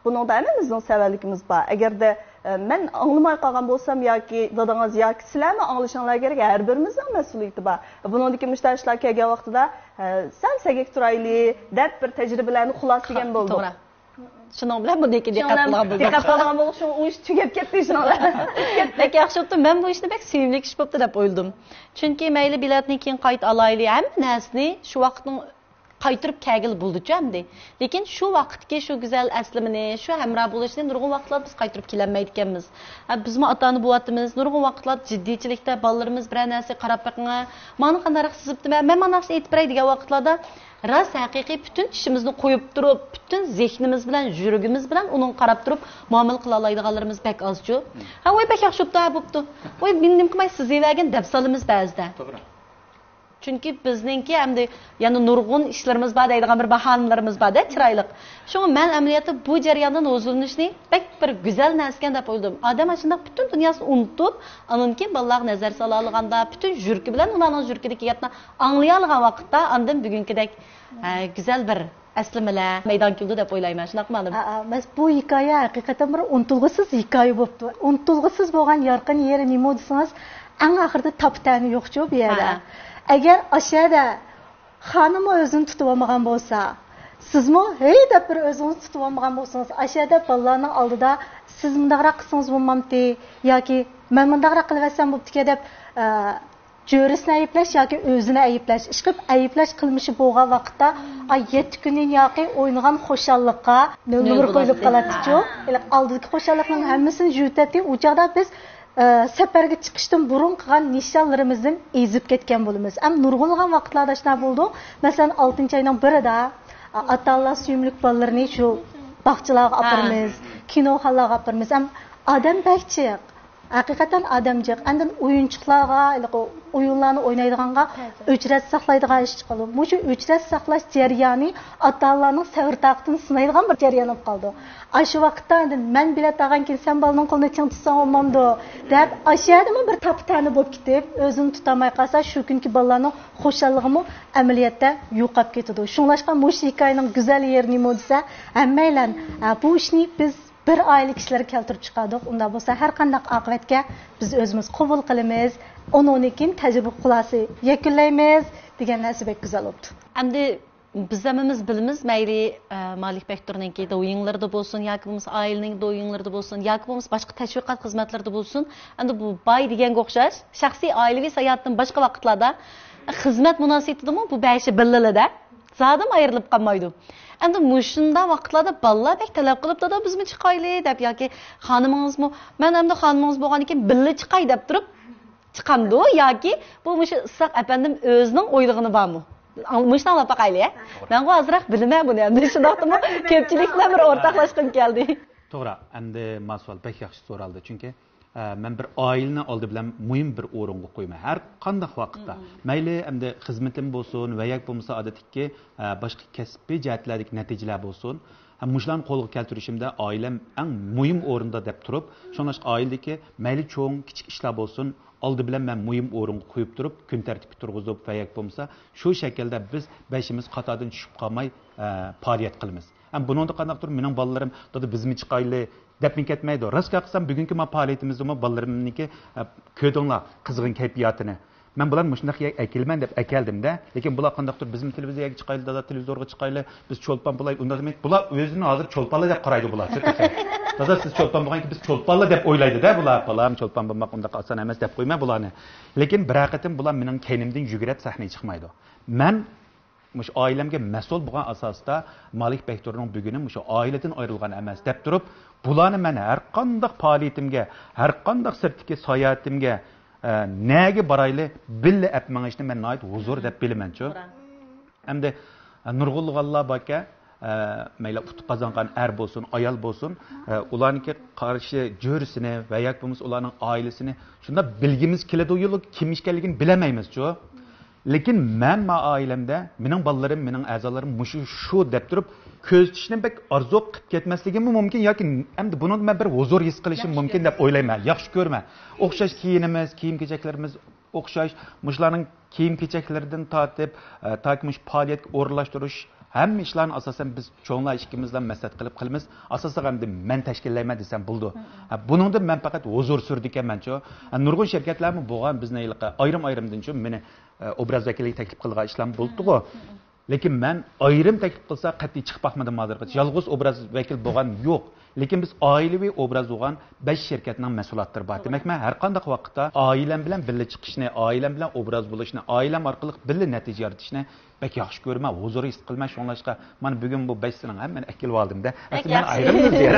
بۇنىڭدا ھەممىمىزنىڭ سەۋەنلىكىمىز بار. ئەگەردە، ئە، مەن ئاڭلىماي قالغان بولسام ياكى دادىڭىز ياكى سىلەرمۇ ئاڭلىشىڭلار كېرەك، ھەر بىرىمىزنىڭ مەسئۇلىيىتى بار. بۇنىڭدىكى مۇشۇنداق ئىشلار كەلگەن ۋاقتىدا، ئە، سەل سەگەك تۇرايلى دەپ بىر تەجرىبىلەرنى خۇلاسىلىگەن بولدۇق. توغرا. شۇنىڭ بىلەن بۇنىڭكى دىققەت قىلغان بولدۇق. دىققەت قىلغان بولۇپ، شۇ ئىش تۈگەپ كەتتى شۇنىڭ بىلەن. بەك ياخشى بوپتۇ. مەن بۇ ئىشنى بەك سۆيۈملۈك ئىش بوپتۇ دەپ ئويلىدىم. چۈنكى مەيلى بېلەتنى كېيىن قايتا ئالايلى، ھەممە نەرسىنى شۇ ۋاقىتنىڭ قايتۇرۇپ كەلگىلى بولىدۇچۇ ئەمدى. لېكىن شۇ ۋاقىتتىكى شۇ گۈزەل ئەسلىمىنى، شۇ ھەمراھ بولۇشنى نۇرغۇن ۋاقىتلاردا بىز قايتۇرۇپ كېلەلمەيدىكەنمىز. ھە، بىزمۇ ئاتا-ئانا بولۇۋاتىمىز، نۇرغۇن ۋاقىتلاردا جىددىيچىلىكتە بالىلىرىمىز بىرەر نەرسىگە قاراپ بېقىڭە، مانا قانداقراق سىزىپتىمەن، مەن مانا نەرسىنى ئېيتىپ بېرەي دېگەن ۋاقىتلاردا راست ھەقىقىي پۈتۈن چىشىمىزنى قويۇپ تۇرۇپ، پۈتۈن زېھنىمىز بىلەن، يۈرىكىمىز بىلەن ئۇنىڭغا قاراپ تۇرۇپ مۇئامىلە قىلالايدىغانلىرىمىز بەك ئازچۇ. ھە، ۋاي بەك ياخشى بوپتۇ، ھە بوپتۇ. ۋاي مېنى نېمە قىلماي سىز دېيىۋەرگىن دەپ سالىمىز بەزىدە. توغرا. چۈنكى بىزنىڭكى ئەمدى يەنە نۇرغۇن ئىشلىرىمىز بار دەيدىغان بىر باھانىلىرىمىز بار-دە، چىرايلىق. شۇڭا مەن ئەمەلىيەتتە بۇ جەرياندىن ھۇزۇرلىنىشنى بەك بىر گۈزەل نەرسىكەن دەپ ئويلىدىم. ئادەم ئاشۇنداق پۈتۈن دۇنياسىنى ئۇنتۇپ، ئاندىن كېيىن بالىلارغا نەزەر سالالىغاندا، پۈتۈن يۈرىكى بىلەن ئۇلارنىڭ يۈرىكىدىكى گەپنى ئاڭلىيالىغان ۋاقىتتا، ئاندىن بۈگۈنكىدەك، ئە، گۈزەل بىر ئەسلىمىلەر مەيدانغا كېلىدۇ دەپ ئويلايمەن. شۇنداقمۇ، ئالىم؟ ھە، ھە، مەس-، بۇ ھېكايە ھەقىقەتەن بىر ئۇنتۇلغۇسىز ھېكايە بوپتۇ. ئۇنتۇلغۇسىز بولغان يارقىن يېرى نېمە دېسىڭىز، ئەڭ ئاخىرىدا تاپا-تەنە يوقچۇ بۇ يەردە. ھە، ھە. ئەگەر ئاشۇ يەردە خانىمى ئۆزىنى تۇتۇۋالمىغان بولسا، سىزمۇ ھەي دەپ بىر ئۆزىڭىزنى تۇتۇۋالمىغان بولسىڭىز، ئاشۇ يەردە بالىلارنىڭ ئالدىدا سىز مۇنداقراق قىلسىڭىز بولمامتى ياكى مەن مۇنداقراق قىلىۋەتسەم بوپتىكەن دەپ، ئە، جۆرىسىنى ئەيىبلەش ياكى ئۆزىنى ئەيىبلەش، ئىشقىلىپ ئەيىبلەش قىلمىشى بولغان ۋاقىتتا، ئاي، يەتتە كۈندىن ياقى ئوينىغان خۇشاللىققا نۆل نۆل نۇر قويۇلۇپ قويۇلاتتى. قالاتتىچۇ. ھېلىقى ئالدىدىكى خۇشاللىقنىڭ ھەممىسىنى يۇتاتتى. ئۇ چاغدا بىز، ئە، سەپەرگە چىقىشتىن بۇرۇن قىلغان نىشانلىرىمىزدىن ئېزىپ كەتكەن بولىمىز. ھەم نۇرغۇنلىغان ۋاقىتلاردا شۇنداق بولىدۇ. مەسىلەن، ئالتىنچى ئاينىڭ بىرىدە، ئا-، ئاتا-ئانىلار سۆيۈملۈك بالىلىرىنى شۇ باغچىلارغا ھە. ئاپىرىمىز، كىنوخانىلارغا ئاپىرىمىز. ھەم ئادەم بەك جىق. ھەقىقەتەن ئادەم جىق. ئاندىن ئويۇنچۇقلارغا، ھېلىقى ئويۇنلارنى ئوينايدىغانغا ئۆچرەت ساقلايدىغان ئىش چىقىدۇ. مۇشۇ ئۆچرەت ساقلاش جەريانى ئاتا-ئانىلارنىڭ سەۋر-تاقىتىنى سىنايدىغان بىر جەريان بولۇپ قالىدۇ. ئاشۇ ۋاقىتتا ئاندىن مەن بېلەت ئالغان كېيىن سەن بالىنىڭ قولىنى چىڭ تۇتساڭ بولمامدۇ دەپ، ئاشۇ يەردىمۇ بىر تاپا-تەنە بولۇپ كېتىپ، ئۆزىنى تۇتالماي قالسا، شۇ كۈنكى بالىلارنىڭ خۇشاللىقىمۇ ئەمەلىيەتتە يوقاپ كېتىدۇ. شۇڭلاشقا مۇشۇ ھېكايىنىڭ گۈزەل يېرى نېمە دېسە، ھەممەيلەن، ئە، بۇ ئىشنى بىز بىر ئائىلە كىشىلىرى كەلتۈرۈپ چىقاردۇق. ئۇنداق بولسا، ھەر قانداق ئاقىۋەتكە بىز ئۆزىمىز قوبۇل قىلىمىز. ئۇنىڭدىن كېيىن تەجرىبە خۇلاسە يەكۈنلەيمىز دېگەن نەرسە بەك گۈزەل بوپتۇ. ئەمدى بىز ھەممىمىز بىلىمىز، مەيلى، ئە، مالىك بەكتۇرنىڭكى دويىڭلىرىدا بولسۇن ياكى بولمىسا ئائىلىنىڭ دويىڭلىرىدا بولسۇن ياكى بولمىسا باشقا تەشۋىقات خىزمەتلىرىدە بولسۇن، ئەمدى بۇ باي دېگەنگە ئوخشاش شەخسىي ئائىلىۋى ساياھەتتىن باشقا ۋاقىتلاردا خىزمەت مۇناسىۋىتىدىمۇ بۇ بەشى بىللىلىدە زادىمۇ ئايرىلىپ قالمايدۇ. ئەمدى مۇشۇنداق ۋاقىتلاردا بالىلار بەك تەلەپ قىلىپ، دادا، بىزمۇ چىقايلى دەپ ياكى خانىمىڭىزمۇ، مەن ئەمدى خانىمىڭىز بولغاندىن كېيىن بىللە چىقاي دەپ تۇرۇپ چىقامدۇ ياكى بۇ مۇشۇ ئىسھاق ئەپەندىم ئۆزىنىڭ ئويلىغىنى بارمۇ؟ ئاڭ-، مۇشۇنى ئاڭلاپ باقايلى. مەنغۇ ئازراق بىلىمەن بۇنى ئەمدى. شۇنداقتىمۇ كۆپچىلىك بىلەن بىر ئورتاقلاشقۇم كەلدى. توغرا، ئەمدى ما سوئال بەك ياخشى سورالدى. چۈنكى ئە، مەن بىر ئائىلىنى ئالدى بىلەن مۇھىم بىر ئورۇنغا قويىمەن. ھەر قانداق ۋاقىتتا. مەيلى ئەمدى خىزمىتىم بولسۇن ۋە ياكى بولمىسا ئادەتتىكى، ئە، باشقا كەسپىي جەھەتلەردىكى نەتىجىلەر بولسۇن. ھەم مۇشۇلارنى قولغا كەلتۈرۈشۈمدە ئائىلەم ئەڭ مۇھىم ئورۇندا دەپ تۇرۇپ، شۇڭلاشقا ئائىلىدىكى مەيلى چوڭ، كىچىك ئىشلار بولسۇن، ئالدى بىلەن مەن مۇھىم ئورۇنغا قويۇپ تۇرۇپ، كۈن تەرتىپكە تۇرغۇزۇپ ۋە ياكى بولمىسا شۇ شەكىلدە بىز بەشىمىز قاتاردىن چۈشۈپ قالماي، ئە، پائالىيەت قىلىمىز. ھەم بۇنىڭدا قانداقتۇر مېنىڭ بالىلىرىم، دادا، بىزمۇ چىقايلى، دەپمۇ كەتمەيدۇ. راست گەپ قىلسام، بۈگۈنكى ما پائالىيىتىمىزدىمۇ بالىلىرىمنىڭكى، ئە، كۆردۈڭلار، قىزغىن كەيپىياتىنى. مەن بۇلارنى مۇشۇنداق يەرگە ئەكېلىمەن دەپ ئەكەلدىم-دە. لېكىن بۇلار قانداقتۇر، بىزمۇ تېلېۋىزىيەگە چىقايلى، دادا، تېلېۋىزورغا چىقايلى، بىز چولپان بولايلى، ئۇنداق دېمەيدۇ. بۇلار ئۆزىنى ھازىر چولپانلا دەپ قارايدۇ بۇلار. دادا، سىز چولپان بولغانكى بىز چولپانلا دەپ ئويلايدۇ-دە بۇلار. بالام، چولپان بولماق ئۇنداق ئاسان ئەمەس دەپ قويماي بۇلارنى. لېكىن بىرەر قېتىم بۇلار مېنىڭ كەينىمدىن يۈگۈرۈپ سەھنىگە چىقمايدۇ. مەن مۇشۇ ئائىلەمگە مەسئۇل بولغان ئاساستا مالىك بەكتۇرنىڭ بۈگۈنى مۇشۇ ئائىلىدىن ئايرىلغان ئەمەس دەپ تۇرۇپ، بۇلارنى مەن ھەر قانداق پائالىيىتىمگە، ھەر قانداق سىرتتىكى ساياھىتىمگە، ئە، نەگە بارايلى، بىللە ئەپ مېڭىشنى مەن ناھايىتى ھۇزۇر دەپ بىلىمەنچۇ. توغرا. ئەمدى، ئە، نۇرغۇنلىغانلار باركەن، ئە، مەيلى ئۇتۇق قازانغان ئەر بولسۇن، ئايال بولسۇن، ئە، ئۇلارنىڭكى قارشى جۆرىسىنى ۋە ياكى بولمىسا ئۇلارنىڭ ئائىلىسىنى شۇنداق بىلگۈمىز كېلىدۇ، كىم ئىكەنلىكىنى بىلەلمەيمىزچۇ. لېكىن مەن ما ئائىلەمدە مېنىڭ بالىلىرىم، مېنىڭ ئەزالىرىم مۇشۇ شۇ دەپ تۇرۇپ كۆزىتىشنى بەك ئارزۇ قىلىپ كەتمەسلىكىممۇ مۇمكىن ياكى ئەمدى بۇنىڭدا مەن بىر ھۇزۇر ھېس قىلىشىم ياخشى مۇمكىن دەپ كۆرىمىز. ئويلايمەن. ياخشى كۆرىمەن. ئوخشاش كىيىنىمىز، كىيىم كېچەكلىرىمىز ئوخشاش. مۇشۇلارنىڭ كىيىم كېچەكلىرىدىن تارتىپ، ئە، تاكى مۇشۇ پائالىيەتكە ئورۇنلاشتۇرۇش، ھەممە ئىشلارنى ئاساسەن بىز چوڭلار ئىككىمىزلا مەسلىھەت قىلىپ قىلىمىز. ئاساسلىقى ئەمدى مەن تەشكىللەيمەن دېسەم بولىدۇ. ھە، بۇنىڭدىن مەن پەقەت ھۇزۇر سۈرىدىكەنمەنچۇ. ھە، نۇرغۇن شىركەتلەرمۇ بولغان بىزنى ھېلىقى ئايرىم-ئايرىمدىنچۇ مېنى ئوبراز ۋەكىللىكى تەكلىپ قىلغان ئىشلارمۇ بولۇپتىغۇ. لېكىن مەن ئايرىم تەكلىپ قىلسا قەتئىي چىقىپ باقمىدىم ھازىرغىچە. يالغۇز ئوبراز ۋەكىل بولغان يوق. لېكىن بىز ئائىلىۋى ئوبراز بولغان بەش شىركەتنىڭ مەھسۇلاتلىرى بار. دېمەك، مەن ھەر قانداق ۋاقىتتا ئائىلەم بىلەن بىللە چىقىشنى، ئائىلەم بىلەن ئوبراز بولۇشنى، ئائىلەم ئارقىلىق بىللە نەتىجە يارىتىشنى بەك ياخشى كۆرىمەن، ھۇزۇر ھېس قىلىمەن. شۇڭلاشقا مانا بۈگۈن بۇ بەش سىنىڭ ھەممىنى ئەكېلىۋالدىم-دە. ئەسلى مەن ياخشى. ئايرىلدىم دېيەر.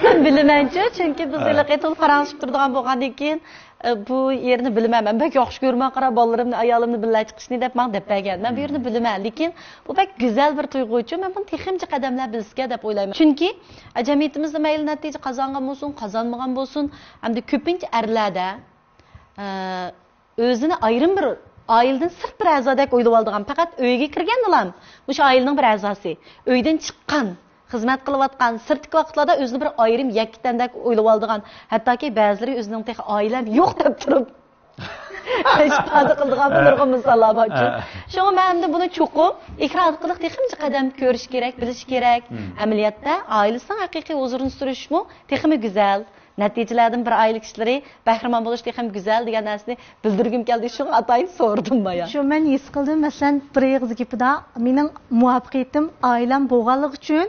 مەن بىلىمەنچۇ، چۈنكى بىز ھېلىقى تول پاراڭلىشىپ تۇرىدىغان بولغاندىن كېيىن، ئە، بۇ يەرنى بىلىمەن. مەن بەك ياخشى كۆرىمەن، قارا، بالىلىرىمنى، ئايالىمنى بىللە چىقىشنى دەپ ماڭا دەپ بەرگەن. مەن بۇ يەرنى بىلىمەن، لېكىن بۇ بەك گۈزەل بىر تۇيغۇچۇ. مەن بۇنى تېخىمچە قەدەملەپ بىلسىكەن دەپ ئويلايمەن. چۈنكى، ئە، جەمئىيىتىمىزدە مەيلى نەتىجە قازانغان بولسۇن، قازانمىغان بولسۇن، ھەمدە كۆپىنچە ئەرلەردە، ئە، ئۆزىنى ئايرىم بىر ئائىلىدىن سىرت بىر ئەزادەك ئويلىۋالىدىغان، پەقەت ئۆيگە كىرگەندىلا مۇشۇ ئائىلىنىڭ بىر ئەزاسى، ئۆيدىن چىققان، خىزمەت قىلىۋاتقان، سىرتتىكى ۋاقىتلاردا ئۆزىنى بىر ئايرىم يەككە تەندەك ئويلىۋالىدىغان، ھەتتاكى بەزىلىرى ئۆزىنىڭ تېخى ئائىلەم يوق دەپ تۇرۇپ ئىپادە قىلىدىغان بىر نۇرغۇن مىساللار بارچۇ. شۇڭا مەن ئەمدى بۇنى چوقۇم ئېكران ئارقىلىق تېخىمۇ قەدەم كۆرۈش كېرەك، بىلىش كېرەك. ئەمەلىيەتتە ئائىلىسىنىڭ ھەقىقىي ھۇزۇرىنى سۈرۈشمۇ تېخىمۇ گۈزەل. نەتىجىلەردىن بىر ئائىلە كىشىلىرى بەھرىمەن بولۇش تېخىمۇ گۈزەل دېگەن نەرسىنى بىلدۈرگۈم كەلدى، شۇڭا ئاتايىن سورىدىم بايا. شۇ مەن ھېس قىلدىم، مەسىلەن، بىر ئېغىز گېپىدا مېنىڭ مۇۋەپپەقىيىتىم ئائىلەم بولغانلىقى ئۈچۈن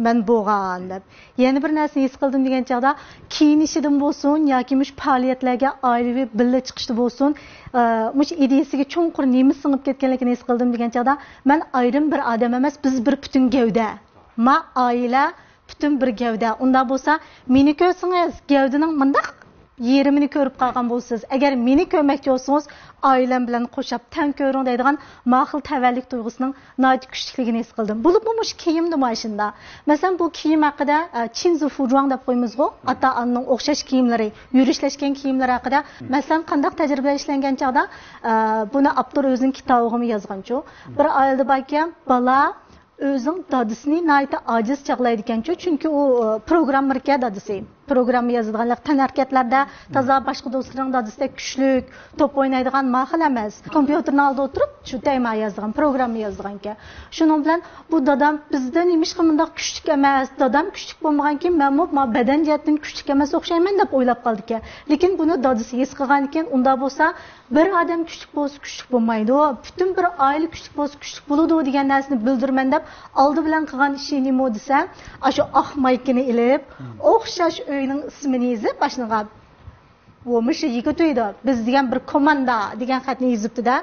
مەن بولغان دەپ. يەنە بىر نەرسىنى ھېس قىلدىم دېگەن چاغدا، كىيىنىشىدىن بولسۇن ياكى مۇشۇ پائالىيەتلەرگە ئائىلىۋى بىللە چىقىشتا بولسۇن، ئە، مۇشۇ ئىدىيىسىگە چوڭقۇر نېمە سىڭىپ كەتكەنلىكىنى ھېس قىلدىم دېگەن چاغدا، مەن ئايرىم بىر ئادەم ئەمەس، بىز بىر پۈتۈن گەۋدە. ما ئائىلە پۈتۈن بىر گەۋدە. ئۇنداق بولسا، مېنى كۆرسىڭىز، گەۋدىنىڭ مۇنداق يېرىمىنى كۆرۈپ قالغان بولىسىز. ئەگەر مېنى كۆرمەكچى بولسىڭىز، ئائىلەم بىلەن قوشاپ تەڭ كۆرۈڭ دەيدىغان ماقۇل تەۋەلىك تۇيغۇسىنىڭ ناھايىتى كۈچلۈكلۈكىنى ھېس قىلدىم. بولۇپمۇ مۇشۇ كىيىمدىمۇ ئاشۇنداق. مەسىلەن، بۇ كىيىم ھەققىدە، ئە، چىنزۇ فۇجۇاڭ دەپ قويىمىزغۇ، ئاتا-ئانىنىڭ ئوخشاش كىيىملىرى، يۈرۈشلەشكەن كىيىملىرى ھەققىدە، مەسىلەن، قانداق تەجرىبىلەر ئىشلەنگەن چاغدا، ئە، بۇنى ئاپتور ئۆزىنىڭ كىتابىغىمۇ يازغانچۇ. بىر ئائىلىدە باركەن، بالا ئۆزىنىڭ دادىسىنى ناھايىتى ئاجىز چاغلايدىكەنچۇ، چۈنكى ئۇ، ئە، پروگراممېركەن دادىسى. پروگرامما يازىدىغان، تەنھەرىكەتلەردە تازا باشقا دوستلىرىنىڭ دادىسىدەك كۈچلۈك، توپ ئوينايدىغان ماقۇل ئەمەس. كومپيۇتېرنىڭ ئالدىدا ئولتۇرۇپ، شۇ تەيما يازىدىغان، پروگرامما يازىدىغانكەن. شۇنىڭ بىلەن بۇ دادام بىزدە نېمىشقا مۇنداق كۈچلۈك ئەمەس، دادام كۈچلۈك بولمىغانكىن، مەنمۇ ما بەدەن جەھەتتىن كۈچلۈك ئەمەس ئوخشايمەن دەپ ئويلاپ قالىدىكەن. لېكىن بۇنى دادىسى ھېس قىلغانىكەن، ئۇنداق بولسا، بىر ئادەم كۈچلۈك بولسا كۈچلۈك بولمايدۇ، پۈتۈن بىر ئائىلە كۈچلۈك بولسا كۈچلۈك بولىدۇ دېگەن نەرسىنى بىلدۈرىمەن دەپ ئالدى بىلەن قىلغان ئىشى نېمە دېسە، ئاشۇ ئاق مايكىنى ئېلىپ، ئوخشاش ئۆينىڭ ئىسمىنى يېزىپ، ئاشۇنىڭغا «ۋومىشى يىگىتۇيدۇ، بىز دېگەن بىر كوماندا» دېگەن خەتنى يېزىپتۇ-دە.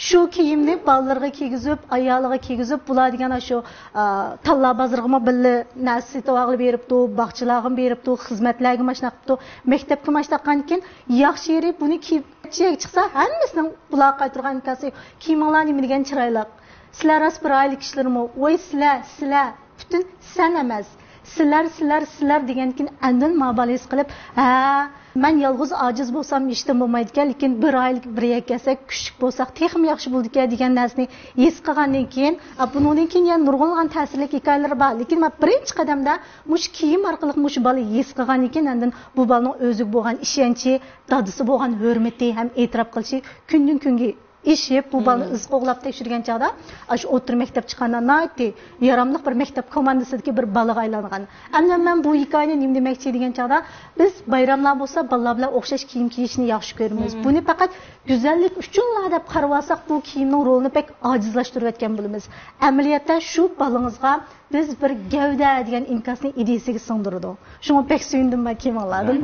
شۇ كىيىمنى بالىلىرىغا كىيگۈزۈپ، ئايالىغا كىيگۈزۈپ، بۇلار دېگەن ئاشۇ، ئا، تاللا بازىرىغىمۇ بىللە نەرسە سېتىۋالغىلى بېرىپتۇ، باغچىلارغىمۇ بېرىپتۇ، خىزمەتلەرگىمۇ ئاشۇنداق قىپتۇ، مەكتەپكىمۇ ئاشۇنداق قىلغاندىكىن، ياخشى يېرى بۇنى كىيىپ چىقسا، ھەممىسىنىڭ بۇلارغا قايتۇرغان ئىنكاسى، «كىيىمىڭلار نېمە دېگەن چىرايلىق. سىلەر راست بىر ئائىلە كىشىلىرىمۇ؟» ۋاي سىلەر، سىلەر، پۈتۈن سەن ئەمەس. سىلەر، سىلەر، سىلەر دېگەندىكىن ئاندىن ما بالا ھېس قىلىپ، ھە، مەن يالغۇز ئاجىز بولسام ھېچنېمە بولمايدىكەن، لېكىن بىر ئائىلىگە بىر يەككە كەلسەك كۈچلۈك بولساق تېخىمۇ ياخشى بولىدىكەن دېگەن نەرسىنى ھېس قىلغاندىن كېيىن، ئا، بۇنىڭدىن كېيىن يەنە نۇرغۇنلىغان تەسىرلىك ھېكايىلىرى بار. لېكىن مەن بىرىنچى قەدەمدە مۇشۇ كىيىم ئارقىلىق مۇشۇ بالا ھېس قىلغاندىن كېيىن ئاندىن بۇ بالىنىڭ ئۆزىگە بولغان ئىشەنچى، دادىسى بولغان ھۆرمىتى ھەم ئېتىراپ قىلىشى كۈندىن كۈنگە ئېشىپ، بۇ بالىنى ئىز قوغلاپ تەكشۈرگەن چاغدا، ئاشۇ ئوتتۇرا مەكتەپ چىققاندا ناھايىتى ياراملىق بىر مەكتەپ كوماندىسىدىكى بىر بالىغا ئايلانغان. ئەمدى مەن بۇ ھېكايىنى نېمە دېمەكچى دېگەن چاغدا، بىز بايراملار بولسا بالىلار بىلەن ئوخشاش كىيىم كىيىشنى ياخشى كۆرىمىز. بۇنى پەقەت گۈزەللىك ئۈچۈنلا دەپ قارىۋالساق، بۇ كىيىمنىڭ رولىنى بەك ئاجىزلاشتۇرۇۋەتكەن بولىمىز. ئەمەلىيەتتە شۇ بالىڭىزغا «بىز بىر گەۋدە» دېگەن ئىنكاسنى ئىدىيىسىگە سىڭدۈرىدۇ. شۇڭا بەك سۆيۈندۈم مەن كىيىمىڭلاردىن.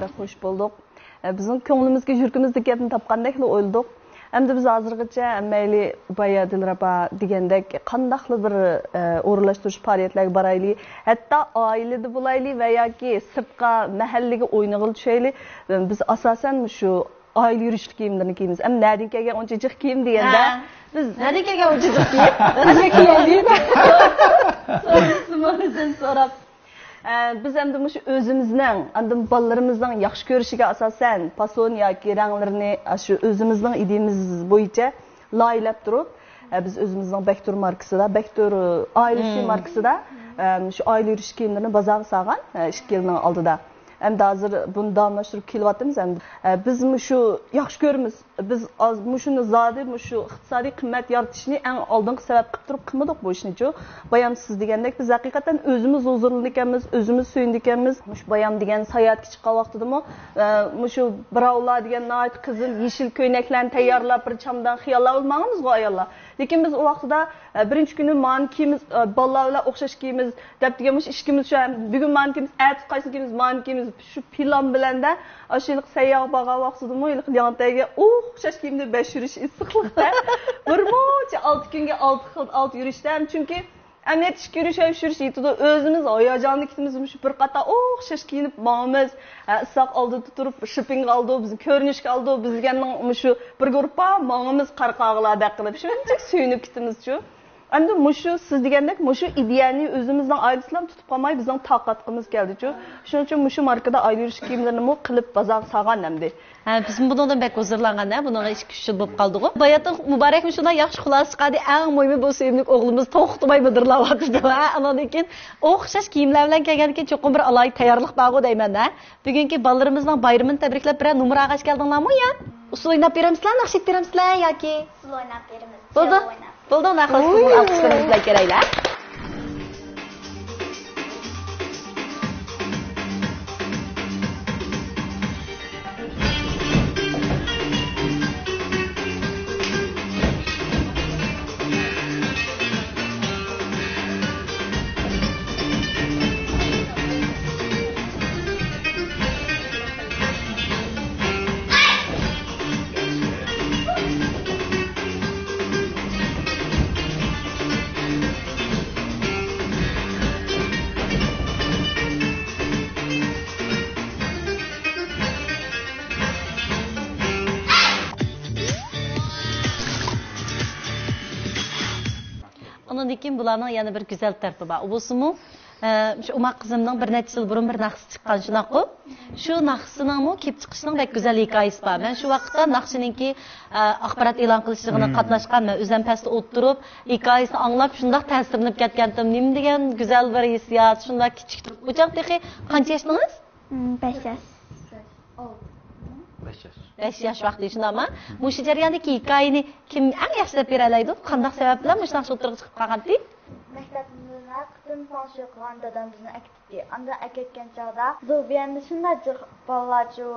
بەك خۇش بولدۇق. ئە، بىزنىڭ كۆڭلىمىزگە، يۈرىكىمىزدىكى گەپنى تاپقاندەكلا ئويلىدۇق. ئەمدى بىز ھازىرغىچە ھەممەيلى بايا دىلرەبا دېگەندەك قانداقلا بىر، ئە، ئورۇنلاشتۇرۇش پائالىيەتلەرگە بارايلى. ھەتتا ئائىلىدە بولايلى ۋە ياكى سىرتقا، مەھەللىگە ئوينىغىلى چۈشەيلى. بىز ئاساسەن شۇ ئائىلە يۈرۈشلۈك كىيىملىرىنى كىيىمىز. ئەمما نەدىن كەلگەن ئۇنچە جىق كىيىم دېگەندە، ھە. بىز نەدىن كەلگەن ئۇنچە جىق كىيىم؟ بىزگە كىيەيلى. سورىسىمۇ ئۆزىدىن سوراپ. ئە، بىز ئەمدى مۇشۇ ئۆزىمىزنىڭ، ئاندىن بالىلىرىمىزنىڭ ياخشى كۆرۈشىگە ئاساسەن پاسون ياكى رەڭلىرىنى شۇ ئۆزىمىزنىڭ ئىدىيىمىز بويىچە لايىھەلەپ تۇرۇپ، ئە، بىز ئۆزىمىزنىڭ بەكتۇر ماركىسىدا، بەكتۇر ئائىلىسى ماركىسىدا، ئە، شۇ ئائىلە يۈرۈش كىيىملىرىنى بازارغا سالغان، ئە، ئىككى يىلنىڭ ئالدىدا. ئەمدى ھازىر بۇنى داۋاملاشتۇرۇپ كېلىۋاتىمىز. ئەمدى، ئە، بىز مۇشۇ ياخشى كۆرىمىز. بىز ئاز، مۇشۇنى زادى، مۇشۇ ئىقتىسادىي قىممەت يارىتىشنى ئەڭ ئالدىنقى سەۋەب قىلىپ تۇرۇپ قىلمىدۇق بۇ ئىشنىچۇ. بايام سىز دېگەندەك، بىز ھەقىقەتەن ئۆزىمىز ھۇزۇرلىنىدىكەنمىز، ئۆزىمىز سۆيۈنىدىكەنمىز. مۇشۇ بايام دېگەن ساياھەتكە چىققان ۋاقتىدىمۇ، ئە، مۇشۇ بىراۋلار دېگەن ناھايىتى قىزىل، يېشىل كۆينەكلەرنى تەييارلاپ، بىر چامدان خىياللار بىلەن ماڭىمىزغۇ ئاياللار. لېكىن بىز ئۇ ۋاقتىدا، ئە، بىرىنچى كۈنى مانى كىيىمىز، ئە، بالىلار بىلەن ئوخشاش كىيىمىز دەپ دېگەن مۇشۇ ئىككىمىز شۇ، بۈگۈن مانى كىيىمىز، ئەتە قايسىنى كىيىمىز، مانى كىيىمىز، شۇ پىلان بىلەندە ئاشۇ سەيياھقا بارغان ۋاقتىدىمۇ ھېلىقى لياڭتەيگە ئوخشاش كىيىمدە بەش يۈرۈش ئىسسىقلىقتا، بىر مۇنچە ئالتە كۈنگە ئالتە خىل، ئالتە يۈرۈشتە، چۈنكى ئەمەلىيەتتە ئىككى يۈرۈش، ئۈچ يۈرۈش يېتىدۇ. ئۆزىمىز ھاياجاندا كېتىمىز، مۇشۇ بىر قاتار ئوخشاش كىيىنىپ ماڭىمىز. ھە، ئىسساق ئالدىدا تۇرۇپ، شىپپىڭغا ئالىدۇ، بىزنى كۆرۈنۈشكە ئالىدۇ، بىز دېگەننىڭ مۇشۇ بىر گۇرۇپپا ماڭىمىز قارىقاغىلاردەك قىلىپ، شۇنچىلىك سۆيۈنۈپ كېتىمىزچۇ. ئەمدى مۇشۇ سىز دېگەندەك مۇشۇ ئىدىيەنى ئۆزىمىزنىڭ ئائىلىسىلەرمۇ تۇتۇپ قالماي، بىزنىڭ تاقەتلىقىمىز كەلدىچۇ. شۇنىڭ ئۈچۈن مۇشۇ ماركىدا ئايرىۋېرىش كىيىملىرىنىمۇ قىلىپ بازارغا سالغان ئەمدى. ھە، بىزمۇ بۇنىڭدىن بەك ھۇزۇرلانغان، ھە، بۇنىڭغا ئىككى، ئۈچ يىل بولۇپ قالدىغۇ. باياتىن مۇبارەكمۇ شۇنداق ياخشى خۇلاسە چىقاردى، ئەڭ مۇھىمى بۇ سۆيۈملۈك ئوغلىمىز توختىماي مىدىرلاۋاتىدۇ، ھە، ئانىڭدىن كېيىن ئوخشاش كىيىملەر بىلەن كەلگەندىن كېيىن چوقۇم بىر ئالاھىدە تەييارلىق بارغۇ دەيمەن، ھە. بۈگۈنكى بالىلىرىمىزنىڭ بايرىمىنى تەبرىكلەپ بىرەر نومۇر ئالغاچ كەلدىڭلارمۇ يا؟ ئۇسسۇل ئويناپ بېرەمسىلەر، ناخشا ئېيتىپ بېرەمسىلەر ياكى؟ ئۇسسۇل ئويناپ بېرىمىز. بولدى. جىلۋە ئويناپ. بولدى، ئۇنداق قىلسا بىز ئالقىشلىرىمىز بىلەن كېلەيلى. ئۇنىڭدىن كېيىن بۇلارنىڭ يەنە بىر گۈزەل تەرىپى بار. ئۇ بولسىمۇ، ئە، شۇ ئوماق قىزىمنىڭ بىر نەچچە يىل بۇرۇن بىر ناخشىسى چىققان، شۇنداققۇ؟ شۇ ناخشىسىنىڭمۇ كېلىپ چىقىشىنىڭ بەك گۈزەل ھېكايىسى بار. مەن شۇ ۋاقىتتا ناخشىنىڭكى، ئە، ئاخبارات ئېلان قىلىش يىغىنىغا قاتناشقان، مەن ئۆزۈم پەستە ئولتۇرۇپ، ھېكايىسىنى ئاڭلاپ، شۇنداق تەسىرلىنىپ كەتكەنتىم. نېمە دېگەن گۈزەل بىر ھېسسىيات، شۇنداق كىچىك تۇرۇپ. ئۇ چاغ تېخى قانچە ياشتىڭىز؟ مم، بەش ياش. بەش ياش. بەش ياش ۋاقتى، شۇنداقمۇ؟ مۇشۇ جەرياندىكى ھېكايىنى كىم ئەڭ ياخشى دەپ بېرەلەيدۇ؟ قانداق سەۋەب بىلەن مۇشۇ ناخشا ئوتتۇرىغا چىقىپ قالغانتى؟ مەكتەپتىن ھەر قېتىم تونۇشۇپ قالغان دادام بىزنى ئەكېتىپتۇ. ئاندىن ئەكەتكەن چاغدا زوبىيەندە شۇنداق جىق بالىلارچۇ،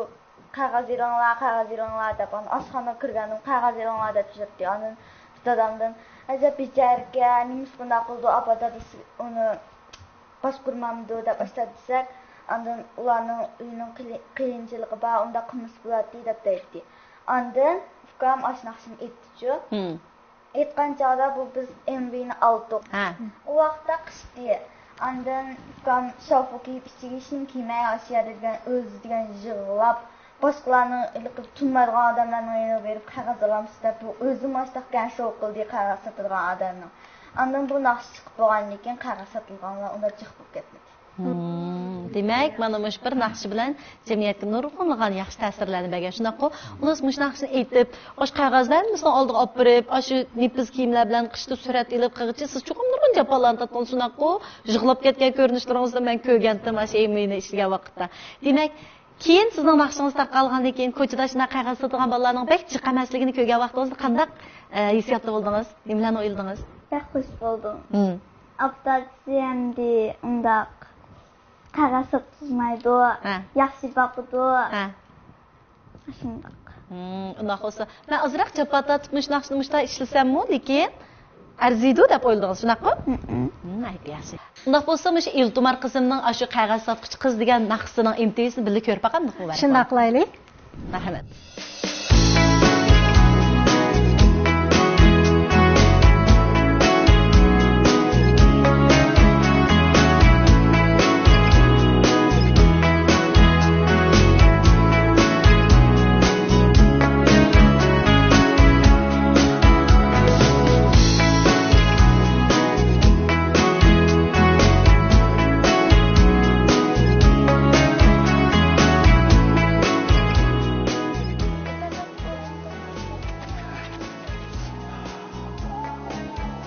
«قەغەز ئېلىڭلار، قەغەز ئېلىڭلار» دەپ، ئاندىن ئاشخانىغا كىرگەندىن «قەغەز ئېلىڭلار» دەپ يۈرەتتى. ئاندىن دادامدىن، «ئەجەب بىچارىكەن، نېمىشقا بۇنداق قىلىدۇ؟» ئاپا دادىسى ئۇنى باشقۇرمامدۇ دەپ ئاشتا دېسەك، ئاندىن ئۇلارنىڭ ئۆيىنىڭ قىلى-، قىيىنچىلىقى بار، ئۇنداق قىلمىسا بولاتتى دەپ دەيتتى. ئاندىن ئۇكام ئاشۇ ناخشىنى ئېيتتىچۇ. ھىم. ئېيتقان چاغدا بۇ بىز ئېم ۋىنى ئالدۇق. ھە. ئۇ ۋاقىتتا قىشتى. ئاندىن ئۇكام شاۋپۇ كىيىپ ئىچىگە ھېچنېمە كىيمەي ئاشۇ يەردە دېگەن ئۆزى دېگەن يىغلاپ، باشقىلارنىڭ ھېلىقى تونۇمايدىغان ئادەملەرنىڭ يېنىغا بېرىپ قەغەز ئالامسىز دەپ، بۇ ئۆزىمۇ ئاشۇنداق گەڭشەو قىلدى قەغەز ساتىدىغان ئادەمنىڭ. ئاندىن بۇ ناخشا چىقىپ بولغاندىن كېيىن قەغەز ساتىدىغانلار ئۇنداق جىق بولۇپ كەتمىدى. ھىم، دېمەك، مانا مۇشۇ بىر ناخشا بىلەن جەمئىيەتكە نۇرغۇنلىغان ياخشى تەسىرلەرنى بەرگەن، شۇنداققۇ؟ ئۇلار مۇشۇ ناخشىنى ئېيتىپ، ئاشۇ قەغەزلەرنى ھەممىسىنىڭ ئالدىغا ئاپىرىپ، ئاشۇ نېپىز كىيىملەر بىلەن قىشتا سۈرەت ئېلىپ قىلغىچە سىز چوقۇم نۇرغۇن جاپالارنى تارتقان، شۇنداققۇ؟ يىغلاپ كەتكەن كۆرۈنۈشلىرىڭىزنى مەن كۆرگەنتىم، ئاشۇ ئېم ۋىنى ئىشلىگەن ۋاقىتتا. دېمەك، كېيىن سىزنىڭ ناخشىڭىز تارقالغاندىن كېيىن، كوچىدا شۇنداق قەغەز ساتىدىغان بالىلارنىڭ بەك جىق ئەمەسلىكىنى كۆرگەن ۋاقتىڭىزدا قانداق، ئە، ھېسسىياتتا بولدىڭىز؟ نېمىلەرنى ئويلىدىڭىز؟ بەك خۇش بولدۇم. ھىم. ئاپىتى ئەمدى ئۇنداق قەغەز ساتقۇزمايدۇ، ھە. ياخشى باقىدۇ. ھە. شۇنداق. ھىم، ئۇنداق بولسا، مەن ئازراق جاپا تارتىپ مۇشۇنداق، مۇشۇنداق ئىشلىسەممۇ، لېكىن ئەرزىيدۇ دەپ ئويلىدىڭىز، شۇنداققۇ؟ ھىم. ھىم، ئايدى ياخشى. ئۇنداق بولسا، مۇشۇ ئىلتىمار قىزىمنىڭ ئاشۇ قەغەز ساتقۇچى قىز دېگەن ناخشىسىنىڭ ئېم تى ۋىسىنى بىللە كۆرۈپ باقامدۇق؟ مۇبارەك شۇنداق بولسۇن. قىلايلى. مەرھەمەت.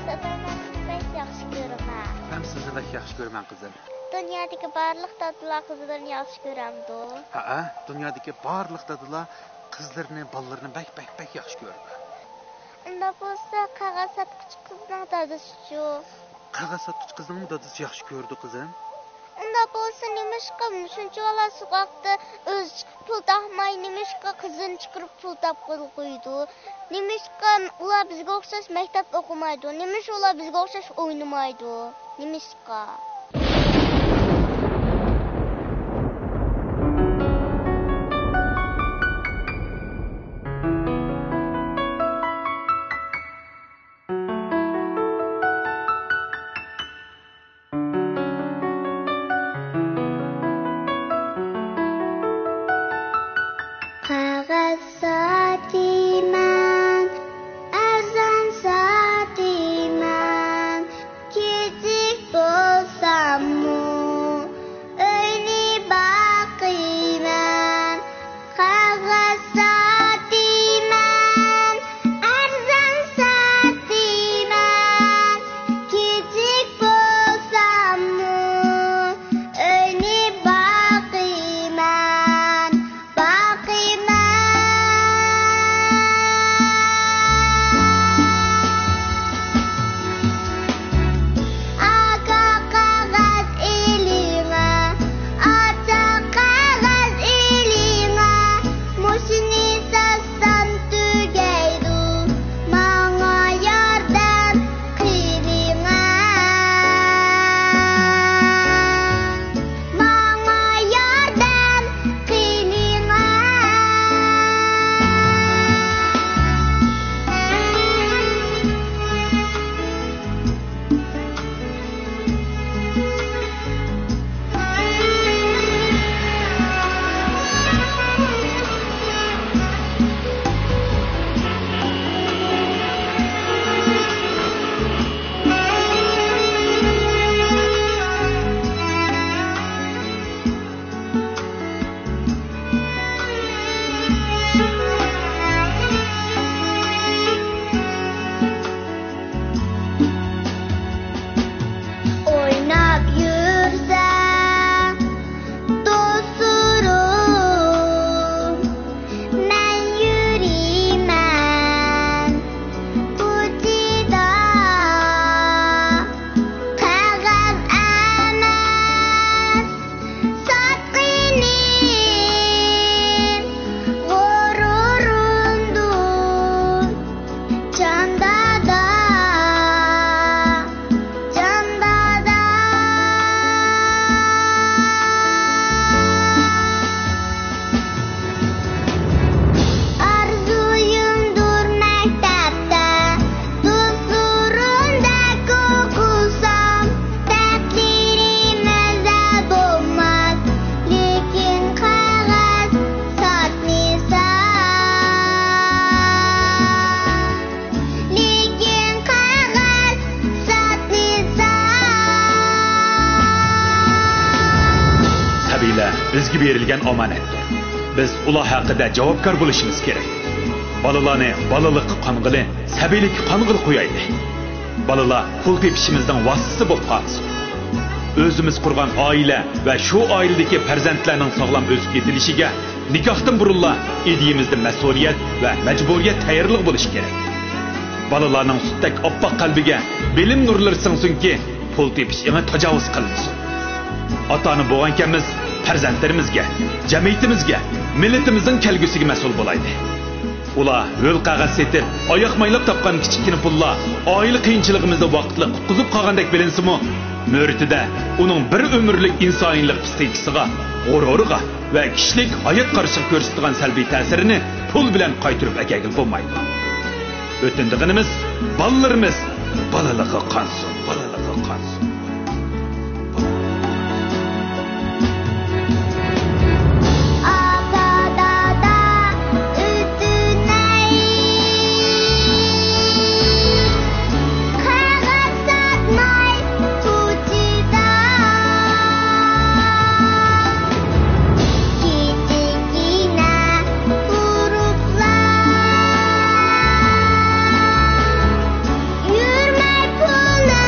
دادا، مەن سىزنى بەك ياخشى كۆرىمەن. مەن سىزنى بەك ياخشى كۆرىمەن، قىزىم. دۇنيادىكى بارلىق دادىلار قىزلىرىنى ياخشى كۆرەمدۇ؟ ھەئە، دۇنيادىكى بارلىق دادىلار قىزلىرىنى، بالىلىرىنى بەك، بەك، بەك ياخشى كۆرىدۇ. ئۇنداق بولسا، قەغەز ساتقۇچى قىزنىڭ دادىسىچۇ؟ قەغەز ساتقۇچى قىزنىڭمۇ دادىسى ياخشى كۆرىدۇ، قىزىم. ئۇنداق بولسا، نېمىشقا مۇشۇنچىۋالا سوغۇقتا ئۆزى چىقىپ پۇل تاپماي، نېمىشقا قىزىنى چىقىرىپ پۇل تاپقىلى قويىدۇ؟ نېمىشقا ئۇلار بىزگە ئوخشاش مەكتەپتە ئوقۇمايدۇ؟ نېمىشقا ئۇلار بىزگە ئوخشاش ئوينىمايدۇ؟ نېمىشقا؟ قەغەز ساتىمەن، ئەرزان ساتىمەن، كىچىك بولساممۇ ئۆينى باقىمەن. قەغەز ساتىمەن، ئەرزان ساتىمەن، كىچىك بولساممۇ ئۆينى باقىمەن، باقىمەن. ئاكا قەغەز ئېلىڭە، ئاچا قەغەز ئېلىڭە، مۇشۇنى ساتسام تۈگەيدۇ، ماڭا ياردەم قىلىڭە، ماڭا ياردەم قىلىڭە. ئويناپ يۈرسە دوستلىرىم، مەن يۈرىمەن كوچىدا. قەغەز ئەمەس ساتقىنىم، غۇرۇرۇمدۇر جان دادا، جان دادا. ئارزۇيۇمدۇر مەكتەپتە دوستلىرىمدەك ئوقۇسام، بەختلىرىم ئەزەل بولماس، لېكىن قەغەز ساتمىسا، لېكىن قەغەز ساتمىسا. سەبىيلەر بىزگە بېرىلگەن ئامانەتتۇر. بىز ئۇلار ھەققىدە جاۋابكار بولۇشىمىز كېرەك. بالىلارنى بالىلىققا قانغىلى، سەبىيلىككە قانغىلى قويايلى. بالىلار پۇل تېپىشىمىزنىڭ ۋاسىتىسى بولۇپ قالمىسۇن. ئۆزىمىز قۇرغان ئائىلە ۋە شۇ ئائىلىدىكى پەرزەنتلەرنىڭ ساغلام ئۆسۈپ يېتىلىشىگە نىكاھتىن بۇرۇنلا ئىدىيىمىزدە مەسئۇلىيەت ۋە مەجبۇرىيەت تەييارلىقى بولۇشى كېرەك. بالىلارنىڭ سۈتتەك ئاپئاق قەلبىگە بىلىم نۇرلىرى سىڭسۇنكى، پۇل تېپىش ئېڭى تاجاۋۇز قىلمىسۇن. ئاتا-ئانا بولغانكەنمىز، پەرزەنتلىرىمىزگە، جەمئىيىتىمىزگە، مىللىتىمىزنىڭ كەلگۈسىگە مەسئۇل بولايلى. ئۇلار ھۆل قەغەز سېتىپ، ئاياق مايلاپ تاپقان كىچىككىنە پۇللار ئائىلە قىيىنچىلىقىمىزنى ۋاقىتلىق قۇتقۇزۇپ قالغاندەك بىلىنسىمۇ، مۆرىتىدە ئۇنىڭ بىر ئۆمۈرلۈك ئىنسانىيلىق پىسخىكىسىغا، غۇرۇرىغا ۋە كىشىلىك ھايات قارىشىغا كۆرسىتىدىغان سەلبىي تەسىرىنى پۇل بىلەن قايتۇرۇپ ئەكەلگىلى بولمايدۇ. ئۆتۈن دېغىنىمىز، بالىلىرىمىز بالىلىققا قانسۇن، بالىلىققا قانسۇن. ئاپا، دادا، ئۆتۈنەي، قەغەز ساتماي كوچىدا. كىچىككىنە غۇرۇپلار، يۈرمەي پۇلنى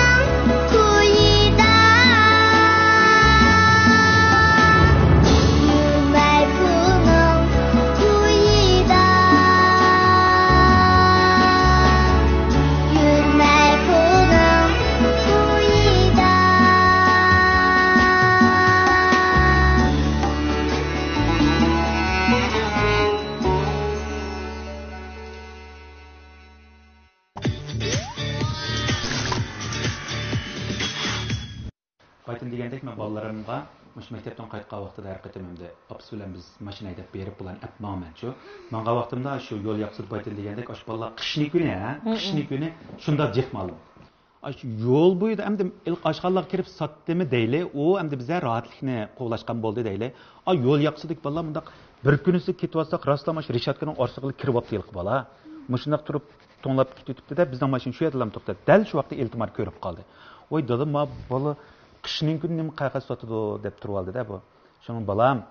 بالىلىرىمغا مۇشۇ مەكتەپتىن قايتقان ۋاقتىدا ھەر قېتىم ئەمدى ئاپىسى بىلەن بىز ماشىنا ھەيدەپ بېرىپ، بۇلارنى ئەپ ماڭىمەنچۇ. ماڭغان ۋاقتىمدا شۇ يول ياقىسىدا بايتىن دېگەندەك، ئاشۇ بالىلار قىشنى كۈنى، ھە، قىشنى كۈنى شۇنداق جىق مالىم. ئاشۇ يول بويىدا ئەمدى ئاشخانىلارغا كىرىپ ساتتىمۇ دەيلى، ئۇ ئەمدى بىزە راھەتلىكنى قوغلاشقان بولدى دەيلى. ئا، يول ياقىسىدىكى بالىلار مۇنداق بىر كۈنىسى كېتىۋاتساق، راستلا مانا شۇ رېشاتكىنىڭ ئارىسىغىلا كىرىۋاپتۇ ھېلىقى بالا. مۇشۇنداق تۇرۇپ توڭلاپ كېتىۋېتىپتۇ-دە، بىزنىڭ ماشىنا شۇ يەردىلا توختاپ. دەل شۇ ۋاقىتتا ئىلتىمار كۆرۈپ قالدى. ۋاي دادا، ما بالا قىشنىڭ كۈنى نېمە قەغەز ساتىدۇ دەپ تۇرۇۋالدى-دە بۇ. شۇنىڭ بالام،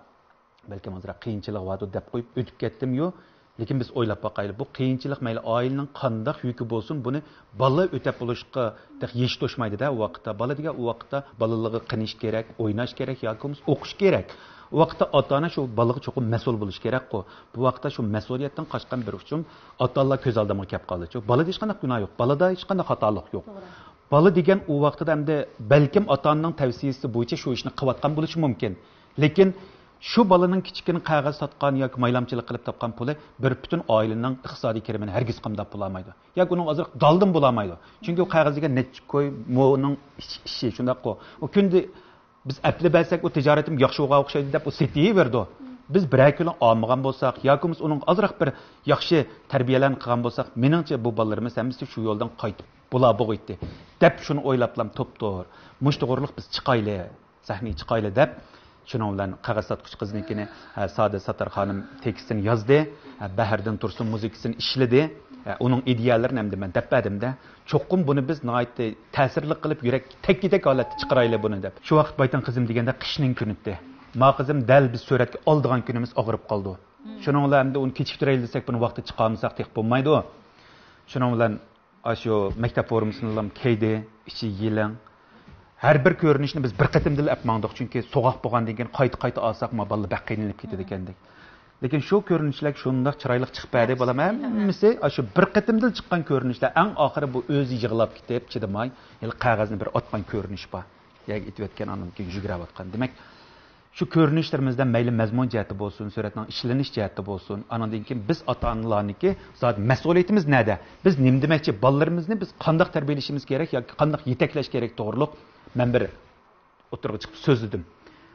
بەلكىم ئازراق قىيىنچىلىقى باردۇ دەپ قويۇپ ئۆتۈپ كەتتىميۇ. لېكىن بىز ئويلاپ باقايلى، بۇ قىيىنچىلىق مەيلى ئائىلىنىڭ قانداق يۈكى بولسۇن، بۇنى بالا ئۆتەپ بولۇشقا تېخى يېشى توشمايدۇ-دە ئۇ ۋاقىتتا. بالا دېگەن ئۇ ۋاقىتتا بالىلىرىغا قېنىش كېرەك، ئويناش كېرەك ياكى بولمىسا ئوقۇش كېرەك. ئۇ ۋاقىتتا ئاتا-ئانا شۇ بالىغا چوقۇم مەسئۇل بولۇش كېرەكقۇ. بۇ ۋاقىتتا شۇ مەسئۇلىيەتتىن قاچقان بىر ئۇچۇم ئاتا-ئانىلار كۆز ئالدىمغا كەپ قالدىچۇ. بالىدا ھېچقانداق گۇناھ يوق، بالىدا ھېچقانداق خاتالىق يوق. توغرا. بالا دېگەن ئۇ ۋاقتىدا ئەمدى بەلكىم ئاتا-ئانىنىڭ تەۋسىيىسى بويىچە شۇ ئىشنى قىلىۋاتقان بولۇشى مۇمكىن. لېكىن شۇ بالىنىڭ كىچىككىنە قەغەز ساتقان ياكى مايلامچىلىق قىلىپ تاپقان پۇلى بىر پۈتۈن ئائىلىنىڭ ئىقتىسادىي كىرىمىنى ھەرگىز قامداپ بولالمايدۇ. ياكى ئۇنىڭ ئازراق دالدىمۇ بولالمايدۇ. چۈنكى ئۇ قەغەز دېگەن نەچچە كوي مونىڭ ئىش-، ئىشى، شۇنداققۇ. ئۇ كۈندە بىز ئەپلە بەرسەك، ئۇ تىجارىتىم ياخشى بولغان ئوخشايدۇ دەپ، ئۇ سېتىۋېرىدۇ. بىز بىرەر كۈنى ئالمىغان بولساق ياكى بولمىسا ئۇنىڭغا ئازراق بىر ياخشى تەربىيەلەرنى قىلغان بولساق، مېنىڭچە بۇ بالىلىرىمىز ھەممىسى شۇ يولدىن قايتىپ بولا بوغۇيتتى دەپ شۇنى ئويلاپلام توپتۇر. مۇشۇ توغرىلىق بىز چىقايلى، سەھنىگە چىقايلى دەپ، شۇنىڭ بىلەن قەغەز ساتقۇچى قىزنىڭكىنى، ھە، سادىر ساتارخانىم تېكىستىنى يازدى، ھە، بەھرىدىن تۇرسۇن مۇزىكىسىنى ئىشلىدى. ھە، ئۇنىڭ ئىدىيەلىرىنى ئەمدى مەن دەپ بەردىم-دە. چوقۇم بۇنى بىز ناھايىتى تەسىرلىك قىلىپ، يۈرەك تەگكۈدەك ھالەتتە چىقىرايلى بۇنى دەپ. شۇ ۋاقىت بايتىن قىزىم دېگەندە قىشنىڭ كۈنىدى. ما قىزىم دەل بىز سۈرەتكە ئالىدىغان كۈنىمىز ئاغرىپ قالدى. شۇنىڭ بىلەن ئەمدى ئۇنى كېچىكتۈرەيلى دېسەك، بۇنى ۋاقتىدا چىقارمىساق تېخى بولمايدۇ. شۇنىڭ بىلەن ئاشۇ مەكتەپ فورمىسىنىلا كىيدى، ئىچى يېلىڭ. ھەر بىر كۆرۈنۈشنى بىز بىر قېتىمدىلا ئەپ ماڭدۇق، چۈنكى سوغۇق بولغاندىن كېيىن قايتا-قايتا ئالساق، ما بالىلار بەك قىينىلىپ كېتىدىكەندەك. لېكىن شۇ كۆرۈنۈشلەر شۇنداق چىرايلىق چىقىپ بەردى، بالام، ھەممىسى ئاشۇ بىر قېتىمدىلا چىققان كۆرۈنۈشلەر. ئەڭ ئاخىرى بۇ ئۆزى يىغلاپ كېتىپ، چىدىماي، ھېلى قەغەزنى بىر ئاتقان كۆرۈنۈش بار. يەرگە ئېتىۋەتكەن، ئاندىن كېيىن يۈگۈرۈۋاتقان. دېمەك، شۇ كۆرۈنۈشلىرىمىزدە مەيلى مەزمۇن جەھەتتە بولسۇن، سۈرەتنىڭ ئىشلىنىش جەھەتتە بولسۇن، ئانىڭدىن كېيىن بىز ئاتا-ئانىلارنىڭكى زادى مەسئۇلىيىتىمىز نەدە؟ بىز نېمە دېمەكچى؟ بالىلىرىمىزنى بىز قانداق تەربىيەلىشىمىز كېرەك ياكى قانداق يېتەكلەش كېرەك توغرۇلۇق مەن بىر ئوتتۇرىغا چىقىپ سۆزلىدىم.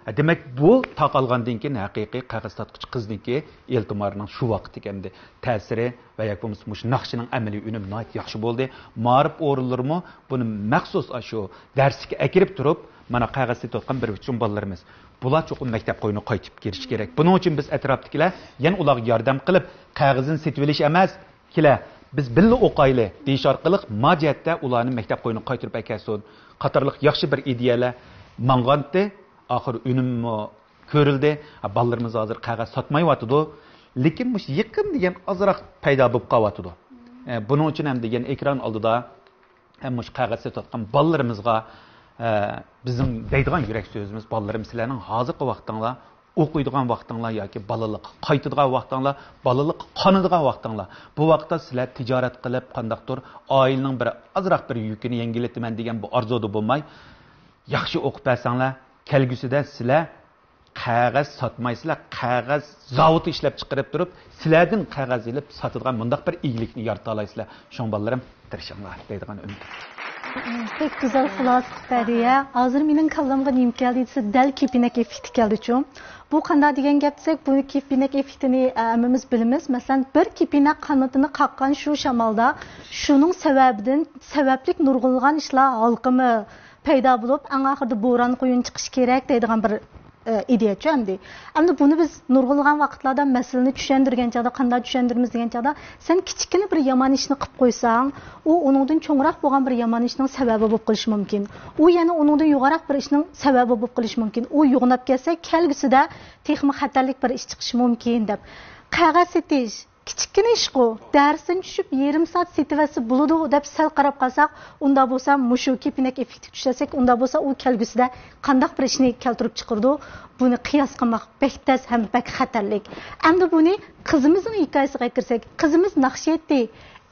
دېمەك، بۇ تاقالغاندىن كېيىن ھەقىقىي قەغەز ساتقۇچى قىزنىڭكى ئىلتىمارنىڭ شۇ ۋاقىتتىكى ئەمدى تەسىرى ۋە ياكى بولمىسا مۇشۇ ناخشىنىڭ ئەمەلىي ئۈنۈمى ناھايىتى ياخشى بولدى. مائارىپ ئورۇنلىرىمۇ بۇنى مەخسۇس ئاشۇ دەرسلىككە ئەكىرىپ تۇرۇپ، مانا قەغەز سېتىۋاتقان بىر ئۇچۇم بالىلىرىمىز. بۇلار چوقۇم مەكتەپ قوينىغا قايتىپ كىرىشى كېرەك. بۇنىڭ ئۈچۈن بىز ئەتراپتىكىلەر يەنە ئۇلارغا ياردەم قىلىپ، قەغىزىنى سېتىۋېلىش ئەمەس، كېلە، بىز بىللە ئوقايلى دېيىش ئارقىلىق ما جەھەتتە ئۇلارنى مەكتەپ قوينىغا قايتۇرۇپ ئەكەلسۇن قاتارلىق ياخشى بىر ئىدىيەلەر ماڭغانتى. ئاخىر ئۈنۈممۇ كۆرۈلدى. ھە، بالىلىرىمىز ھازىر قەغەز ساتمايۋاتىدۇ. لېكىن مۇشۇ يېقىن دېگەن ئازراق پەيدا بولۇپ قالىۋاتىدۇ. ئە، بۇنىڭ ئۈچۈن ھەم دېگەن ئېكران ئالدىدا ھەم مۇشۇ قەغەز سېتىۋاتقان بالىلىرىمىزغا، ئە، بىزنىڭ دەيدىغان يۈرەك سۆزىمىز، بالىلىرىم، سىلەرنىڭ ھازىرقى ۋاقتىڭلار، ئوقۇيدىغان ۋاقتىڭلار ياكى بالىلىققا قايتىدىغان ۋاقتىڭلار، بالىلىققا قانىدىغان ۋاقتىڭلار. بۇ ۋاقىتتا سىلەر تىجارەت قىلىپ، قانداقتۇر ئائىلىنىڭ بىر ئازراق بىر يۈكىنى يەڭگىللىتىمەن دېگەن بۇ ئارزۇدا بولماي، ياخشى ئوقۇپ بەرسەڭلار، كەلگۈسىدە سىلەر قەغەز ساتمايسىلەر، قەغەز زاۋۇتى ئىشلەپ چىقىرىپ تۇرۇپ، سىلەردىن قەغەز ئېلىپ ساتىدىغان مۇنداق بىر ئىگىلىكنى يارىتالايسىلەر. شۇڭا بالىلىرىم، تىرىشىڭلار دەيدىغان ئۈمىد. بەك گۈزەل خۇلاسە قىلىپ بەردى يا. ھازىر مېنىڭ كاللامغا نېمە كەلدى دېسە، دەل كېپىنەك ئېففېكتى كەلدىچۇ. بۇ قانداق دېگەن گەپ دېسەك، بۇ كېپىنەك ئېففېكتىنى، ئە، ھەممىمىز بىلىمىز. مەسىلەن، بىر كېپىنەك قانىتىنى قاققان شۇ شامالدا، شۇنىڭ سەۋەبىدىن، سەۋەبلىك نۇرغۇنلىغان ئىشلار ھالقىمى پەيدا بولۇپ، ئەڭ ئاخىرىدا بوران قۇيۇنى چىقىشى كېرەك دەيدىغان بىر ئىدىيەچۇ ئەمدى. ئەمدى بۇنى بىز نۇرغۇنلىغان ۋاقىتلاردا مەسىلىنى چۈشەندۈرگەن چاغدا، قانداق چۈشەندۈرىمىز دېگەن چاغدا، سەن كىچىككىنە بىر يامان ئىشنى قىلىپ قويساڭ، ئۇ ئۇنىڭدىن چوڭراق بولغان بىر يامان ئىشنىڭ سەۋەبى بولۇپ قېلىشى مۇمكىن. ئۇ يەنە ئۇنىڭدىن يوغانراق بىر ئىشنىڭ سەۋەبى بولۇپ قېلىشى مۇمكىن. ئۇ يوغىناپ كەتسە، كەلگۈسىدە تېخىمۇ خەتەرلىك بىر ئىش چىقىشى مۇمكىن دەپ. قەغەز سېتىش، كىچىككىنە ئىشقۇ، دەرسىدىن چۈشۈپ يېرىم سائەت سېتىۋەتسە بولىدۇ دەپ سەل قاراپ قالساق، ئۇنداق بولسا مۇشۇ كېپىنەك ئېففېكتىگە چۈشەتسەك، ئۇنداق بولسا ئۇ كەلگۈسىدە قانداق بىر ئىشنى كەلتۈرۈپ چىقىرىدۇ، بۇنى قىياس قىلماق بەك تەس ھەم بەك خەتەرلىك. ئەمدى بۇنى قىزىمىزنىڭ ھېكايىسىگە كىرسەك، قىزىمىز ناخشا ئېيتتى،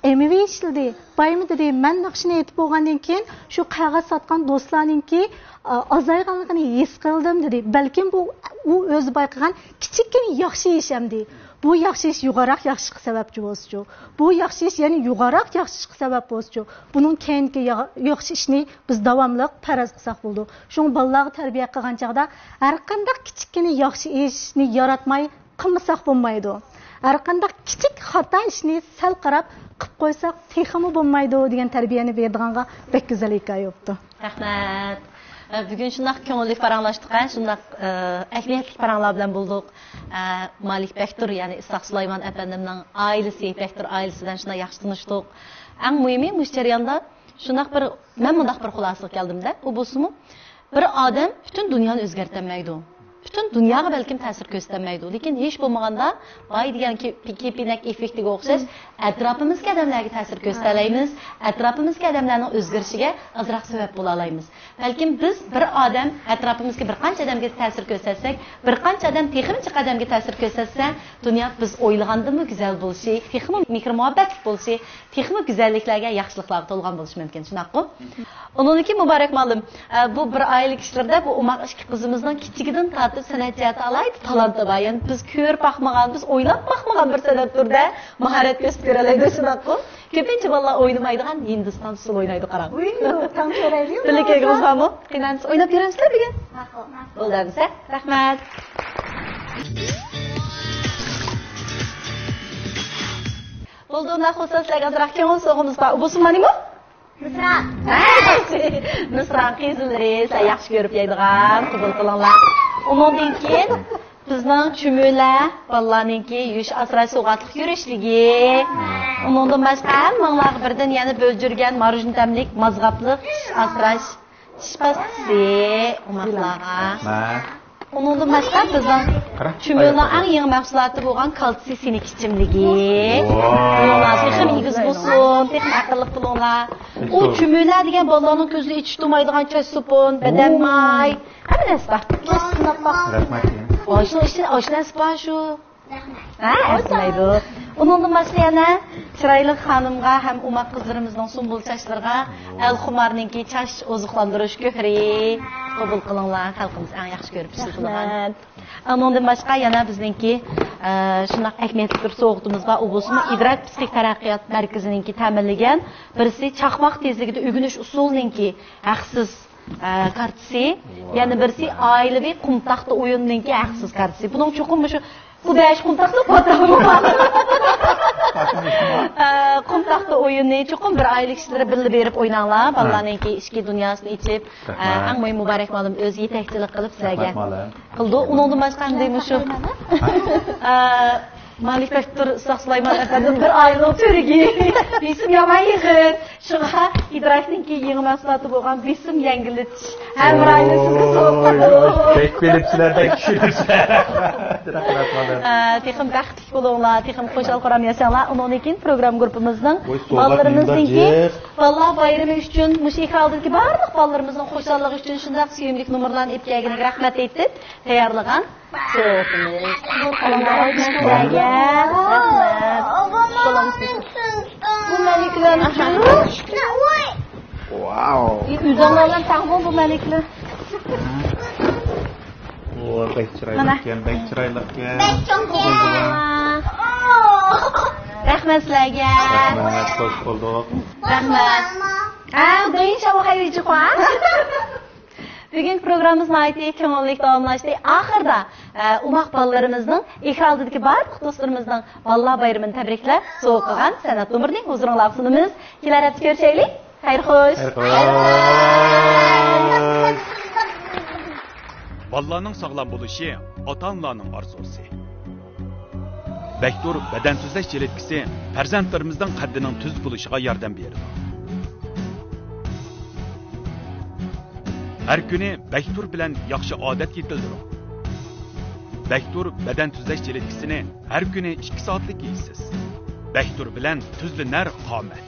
ئەمەۋى ئىشلىدى، بايمۇ دېدى، مەن ناخشىنى ئېيتىپ بولغاندىن كېيىن شۇ قەغەز ساتقان دوستلارنىڭكى، ئا، ئازايغانلىقىنى ھېس قىلدىم دېدى. بەلكىم بۇ ئۇ ئۆزى بايقىغان كىچىككىنە ياخشى ئىش ئەمدى. بۇ ياخشى ئىش يۇغاراق ياخشىلىققا سەۋەبچى بولسىچۇ، بۇ ياخشى ئىش يەنە يۇغاراق ياخشىلىققا سەۋەب بولسىچۇ، بۇنىڭ كەينىدىكى يا-، ياخشى ئىشنى بىز داۋاملىق پەرەز قىلساق بولىدۇ. شۇڭا بالىلارغا تەربىيە قىلغان چاغدا ھەرقانداق كىچىككىنە ياخشى ئىشنى ياراتماي قىلمىساق بولمايدۇ. ھەرقانداق كىچىك خاتا ئىشنى سەل قاراپ قىلىپ قويساق تېخىمۇ بولمايدۇ دېگەن تەربىيەنى بېرىدىغانغا بەك گۈزەل ھېكايە بوپتۇ. رەھمەت. ئە، بۈگۈن شۇنداق كۆڭۈللۈك پاراڭلاشتۇق، ھە؟ شۇنداق، ئە، ئەھمىيەتلىك پاراڭلار بىلەن بولدۇق. ئە، مالىك بەكتۇر، يەنى ئىسھاق سۇلايمان ئەپەندىمنىڭ ئائىلىسى، بەكتۇر ئائىلىسى بىلەن شۇنداق ياخشى تونۇشتۇق. ئەڭ مۇھىمى، مۇشۇ جەرياندا شۇنداق بىر، مەن مۇنداق بىر خۇلاسىگە كەلدىم-دە، ئۇ بولسىمۇ، بىر ئادەم پۈتۈن دۇنيانى ئۆزگەرتەلمەيدۇ. پۈتۈن دۇنياغا بەلكىم تەسىر كۆرسىتەلمەيدۇ، لېكىن ھېچ بولمىغاندا باي دېگەن كېپىنەك ئېففېكتىگە ئوخشاش ئەتراپىمىزدىكى ئادەملەرگە تەسىر كۆرسىتەلەيمىز، ئەتراپىمىزدىكى ئادەملەرنىڭ ئۆزگىرىشىگە ئازراق سەۋەب بولالايمىز. بەلكىم بىز بىر ئادەم ئەتراپىمىزدىكى بىر قانچە ئادەمگە تەسىر كۆرسەتسەك، بىر قانچە ئادەم تېخىمۇ جىق ئادەمگە تەسىر كۆرسەتسە، دۇنيا بىز ئويلىغاندىنمۇ گۈزەل بولۇشى، تېخىمۇ مېھىر-مۇھەببەتلىك بولۇشى، تېخىمۇ گۈزەللىكلەرگە، ياخشىلىقلارغا تولغان بولۇشى مۇمكىن، شۇنداققۇ؟ ئۇنىڭدىن كېيىن مۇبارەك مۇئەللىم، ئە، بۇ بىر ئائىلە كىشىلىرىدە بۇ ئوماق ئىككى قىزىمىزنىڭ كىچىكىدىن تارتىپ سەنئەت جەھەتتە ئالاھىدە تالانتى بار. يەنى بىز كۆرۈپ باقمىغان، بىز ئويلاپ باقمىغان بىر سەنئەت تۈرىدە ماھارەت كۆرسىتىپ بېرەلەيدۇ، شۇنداققۇ؟ كۆپىنچە بالىلار ئوينىمايدىغان ھىندىستان ئۇسسۇلى ئوينايدۇ، قاراڭ. ئۇي، تاڭ چۆرەيلى. بىللە كەلگىنىڭىز بارمۇ؟ قېنى، ئويناپ بېرەمسىلەر بۈگۈن؟ ماقۇل، ماقۇل. بولدى ئەمىسە. رەھمەت. بولدى، ئۇنداق بولسا سىلەرگە ئازراق كۆڭۈل سوۋغىمىز بار. ئۇ بولسا مانىمۇ؟ مىسرا. مىسرا قىزىللىرى، سىلەر ياخشى كۆرۈپ يەيدىغان، قوبۇل قىلىڭلار. ئۇنىڭدىن كېيىن بىزنىڭ چۈمۈلە بالىلارنىڭكى يۈرۈش ئاسراش سوۋغاتلىق يۈرۈشلۈكى. ئۇنىڭدىن باشقا ھەممىڭلارغا بىردىن يەنە بۆلجۈرگەن ماروژنا تەملىك مازغاپلىق چىش ئاسراش چىش پاستىسى ئوماقلارغا. مە. ئۇنىڭدىن باشقا بىزنىڭ قارا، چۈمۈلنىڭ ئاياقلار. ئەڭ يېڭى مەھسۇلاتى بولغان كالتسىي سىنىك ئىچىملىكى. ۋاي. بۇلار تېخىمۇ ئېگىز بولسۇن، تېخىمۇ ئەقىللىق بولۇڭلار. ئۇ چۈمۈلە دېگەن بالىلارنىڭ كۆزى ئېچىشتۇرمايدىغان چاچ سوپۇن، بەدەن ماي، ھەممە نەرسە بار. رەھمەت. ۋاي، شۇنىڭ ئىچىدە ئاشۇ نەرسە بار شۇ. ھە، ئەرزىمەيدۇ. ئۇنىڭدىن باشقا يەنە چىرايلىق خانىمغا ھەم ئوماق قىزلىرىمىزنىڭ سۇمبۇل چاچلىرىغا ئەل خۇمارنىڭكى چاچ ئوزۇقلاندۇرۇش گۆھىرى قوبۇل قىلىڭلار. خەلقىمىز ئەڭ ياخشى كۆرۈپ ئىشلىتىدىغان. رەھمەت. ئۇنىڭدىن باشقا يەنە بىزنىڭكى، ئە، شۇنداق ئەھمىيەتلىك بىر سوۋغىتىمىز بار. ئۇ بولسىمۇ ئىدراك پىسخىك تەرەققىيات مەركىزىنىڭكى تەمىنلىگەن بىرسى چاقماق تېزلىكىدە ئۆگىنىش ئۇسۇلىنىڭكى ھەقسىز ئە، كارتىسى، يەنە بىرسى ئائىلىۋى قۇم تاختا ئويۇنىنىڭكى ھەقسىز كارتىسى. بۇنىڭ چوقۇم مۇشۇ، بۇ بەش قۇم تاختا پاتاقمۇ بار. ئە، قۇم تاختا ئويۇنى چوقۇم بىر ئائىلە كىشىلىرى بىللە بېرىپ ئويناڭلار. ھە. بالىلارنىڭكى ئىچكى دۇنياسىنى ئېچىپ، ئە، رەھمەت. ئەڭ مۇھىم مۇبارەك مۇئەللىم ئۆزى يېتەكچىلىك قىلىپ سىلەرگە رەھمەت، مۇئەللىم. قىلىدۇ. ئۇنىڭدىن باشقا ئەمدى مۇشۇ، ئە، مالىك بەكتۇر ئىسھاق سۇلايمان ئەپەندىم بىر ئائىلىنىڭ تۈۋرۈكى. بېسىم يامان يېغىر. شۇڭا ئىدراكنىڭكى يېڭى مەھسۇلاتى بولغان بېسىم يەڭگىللىتىش ھەمراھىنى سىزگە سوۋغا قىلدۇق. بەك بىلىپسىلەر، بەك چۈشىنىپسىلەر. رەھمەت، مۇئەللىم. ئە، تېخىمۇ بەختلىك بولۇڭلار، تېخىمۇ خۇشال-خۇرام ياشاڭلار. ئۇنىڭدىن كېيىن پروگرامما گۇرۇپپىمىزنىڭ ۋوي، سوۋغات بالىلىرىمىزنىڭكى، مۇنداق جىق. بالىلار بايرىمى ئۈچۈن، مۇشۇ ئېكران ئالدىدىكى بارلىق بالىلىرىمىزنىڭ خۇشاللىقى ئۈچۈن شۇنداق سۆيۈملۈك نومۇرلارنى ئېلىپ كەلگىنىگە رەھمەت ئېيتىپ تەييارلىغان سوۋغىتىمىز. رەھمەت. بۇ مەلىكىلەرنىڭ. ۋاۋ. ئۆزۈڭلار بىلەن تەڭ بۇ مەلىكىلەر. ۋاي، بەك چىرايلىق ئىكەن، بەك چىرايلىق ئىكەن. بەك چوڭ ئىكەن. رەھمەت سىلەرگە. رەھمەت، خوش بولدۇق. رەھمەت. ھە، دېيىش ئاۋۇ خەيرىجىخوا. بۈگۈنكى پروگراممىمىز ناھايىتى كۆڭۈللۈك داۋاملاشتى. ئاخىرىدا، ئە، ئوماق بالىلىرىمىزنىڭ، ئېكران ئالدىدىكى بارلىق دوستلىرىمىزنىڭ بالىلار بايرىمىنى تەبرىكلەپ، سوۋغا قىلغان سەنئەت نومۇرىنى ھۇزۇرۇڭلارغا سۇنىمىز. كېلەر ھەپتە كۆرۈشەيلى. خەير خوش. خەير خوش. بالىلارنىڭ ساغلام بولۇشى ئاتا-ئانىلارنىڭ ئارزۇسى. بەكتۇر بەدەن تۈزلەش جىلىتكىسى پەرزەنتلىرىمىزنىڭ قەددىنىڭ تۈز بولۇشىغا ياردەم بېرىدۇ. ھەر كۈنى بەكتۇر بىلەن ياخشى ئادەت يېتىلدۈرۈڭ. بەكتۇر بەدەن تۈزلەش جىلىتكىسىنى ھەر كۈنى ئىككى سائەتلىك يەيسىز. بەكتۇر بىلەن تۈزلىنەر قامەت.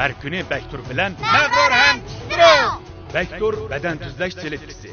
ھەر كۈنى بەكتۇر بىلەن مەغرۇر ھەم چۈشتۈرۈڭ. بەكتۇر بەدەن تۈزلەش جىلىتكىسى.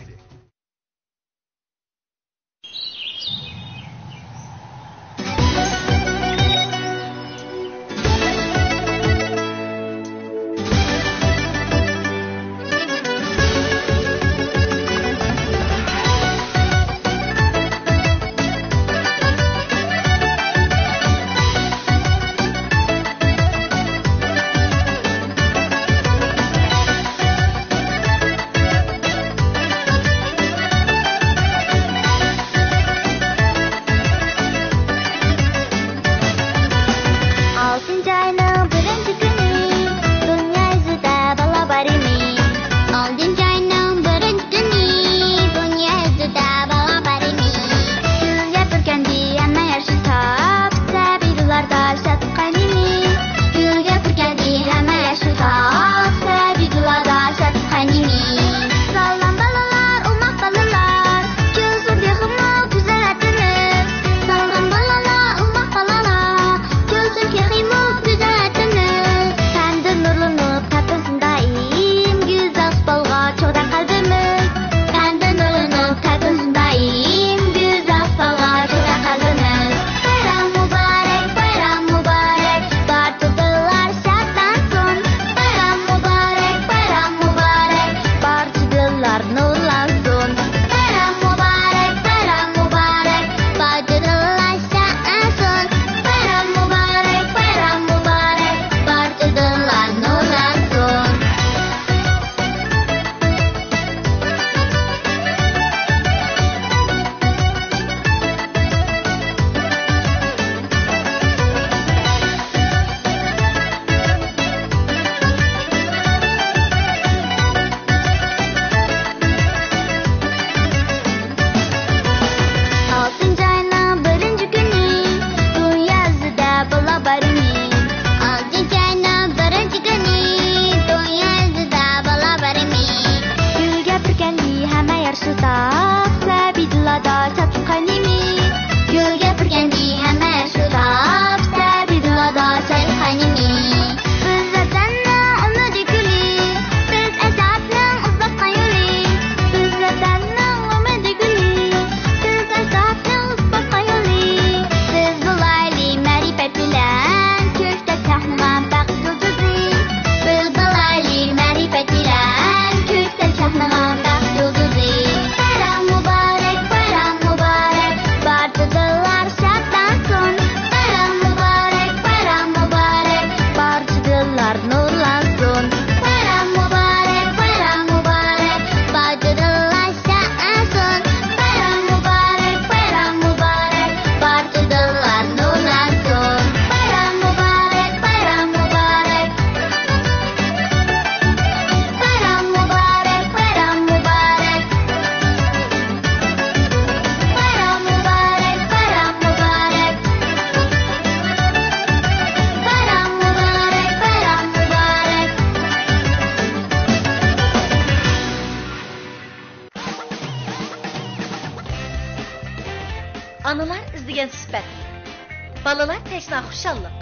بالىلار تەشنا خۇشاللىق،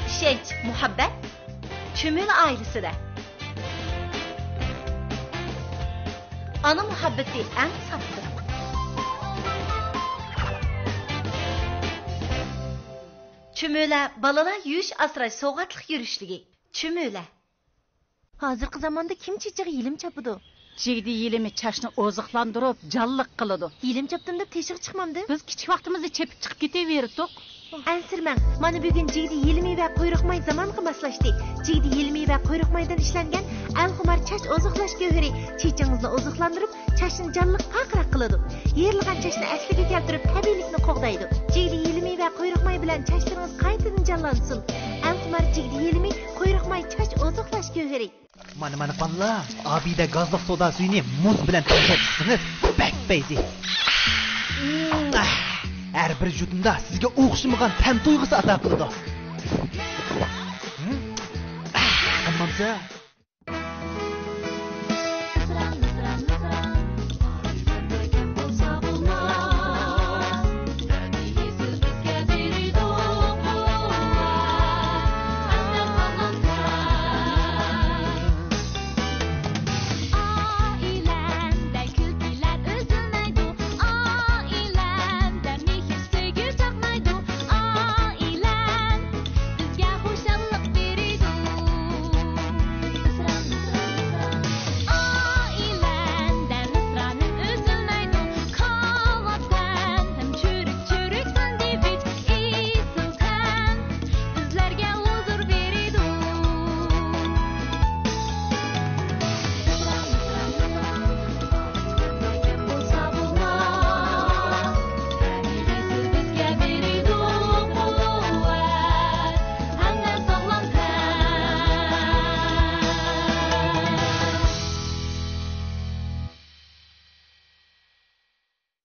ئىشەنچ، مۇھەببەت چۈمۈلە ئائىلىسىدە. ئانا مۇھەببىتى ئەڭ ساپلىق. چۈمۈلە بالىلار يۇيۇش ئاسراش سوۋغاتلىق يۈرۈشلۈكى. چۈمۈلە. ھازىرقى زاماندا كىم چېچىغا يېلىم چاپىدۇ؟ جىگدە يېلىمى چاچنى ئوزۇقلاندۇرۇپ، جانلىق قىلىدۇ. يېلىم چاپتىم دەپ تېشىغا چىقمامدۇ؟ بىز كىچىك ۋاقتىمىزدا چېپىپ چىقىپ كېتىۋېرىتتۇق. ئەنسىرىمەڭ، مانا بۈگۈن جىگدە يېلىمى ۋە قۇيرۇق ماي زامانغا ماسلاشتى. جىگدە يېلىمى ۋە قۇيرۇق مايدىن ئىشلەنگەن ئەلخۇمار چاچ ئوزۇقلاش گۆھىرى چېچىڭىزنى ئوزۇقلاندۇرۇپ، چاچنى جانلىق پارقىراق قىلىدۇ. يېرىلغان چاچنى ئەسلىگە كەلتۈرۈپ، تەبىئىيلىكنى قوغدايدۇ. جىگدە يېلىمى ۋە قۇيرۇق ماي بىلەن چاچلىرىڭىز قايتىدىن جانلانسۇن. ئەلخۇمار جىگدە يېلىمى، قۇيرۇق ماي چاچ ئوزۇقلاش گۆھىرى. مانا، مانا، بالىلار، ئابىدە گازلىق سودا سۈيىنى مۇز بىلەن تەڭشەپ ئىچسىڭىز، بەك پەيزى. ھەر بىر يۇتۇمدا سىزگە ئوخشىمىغان تەم تۇيغۇسى ئاتا قىلىدۇ. ئەممامسە،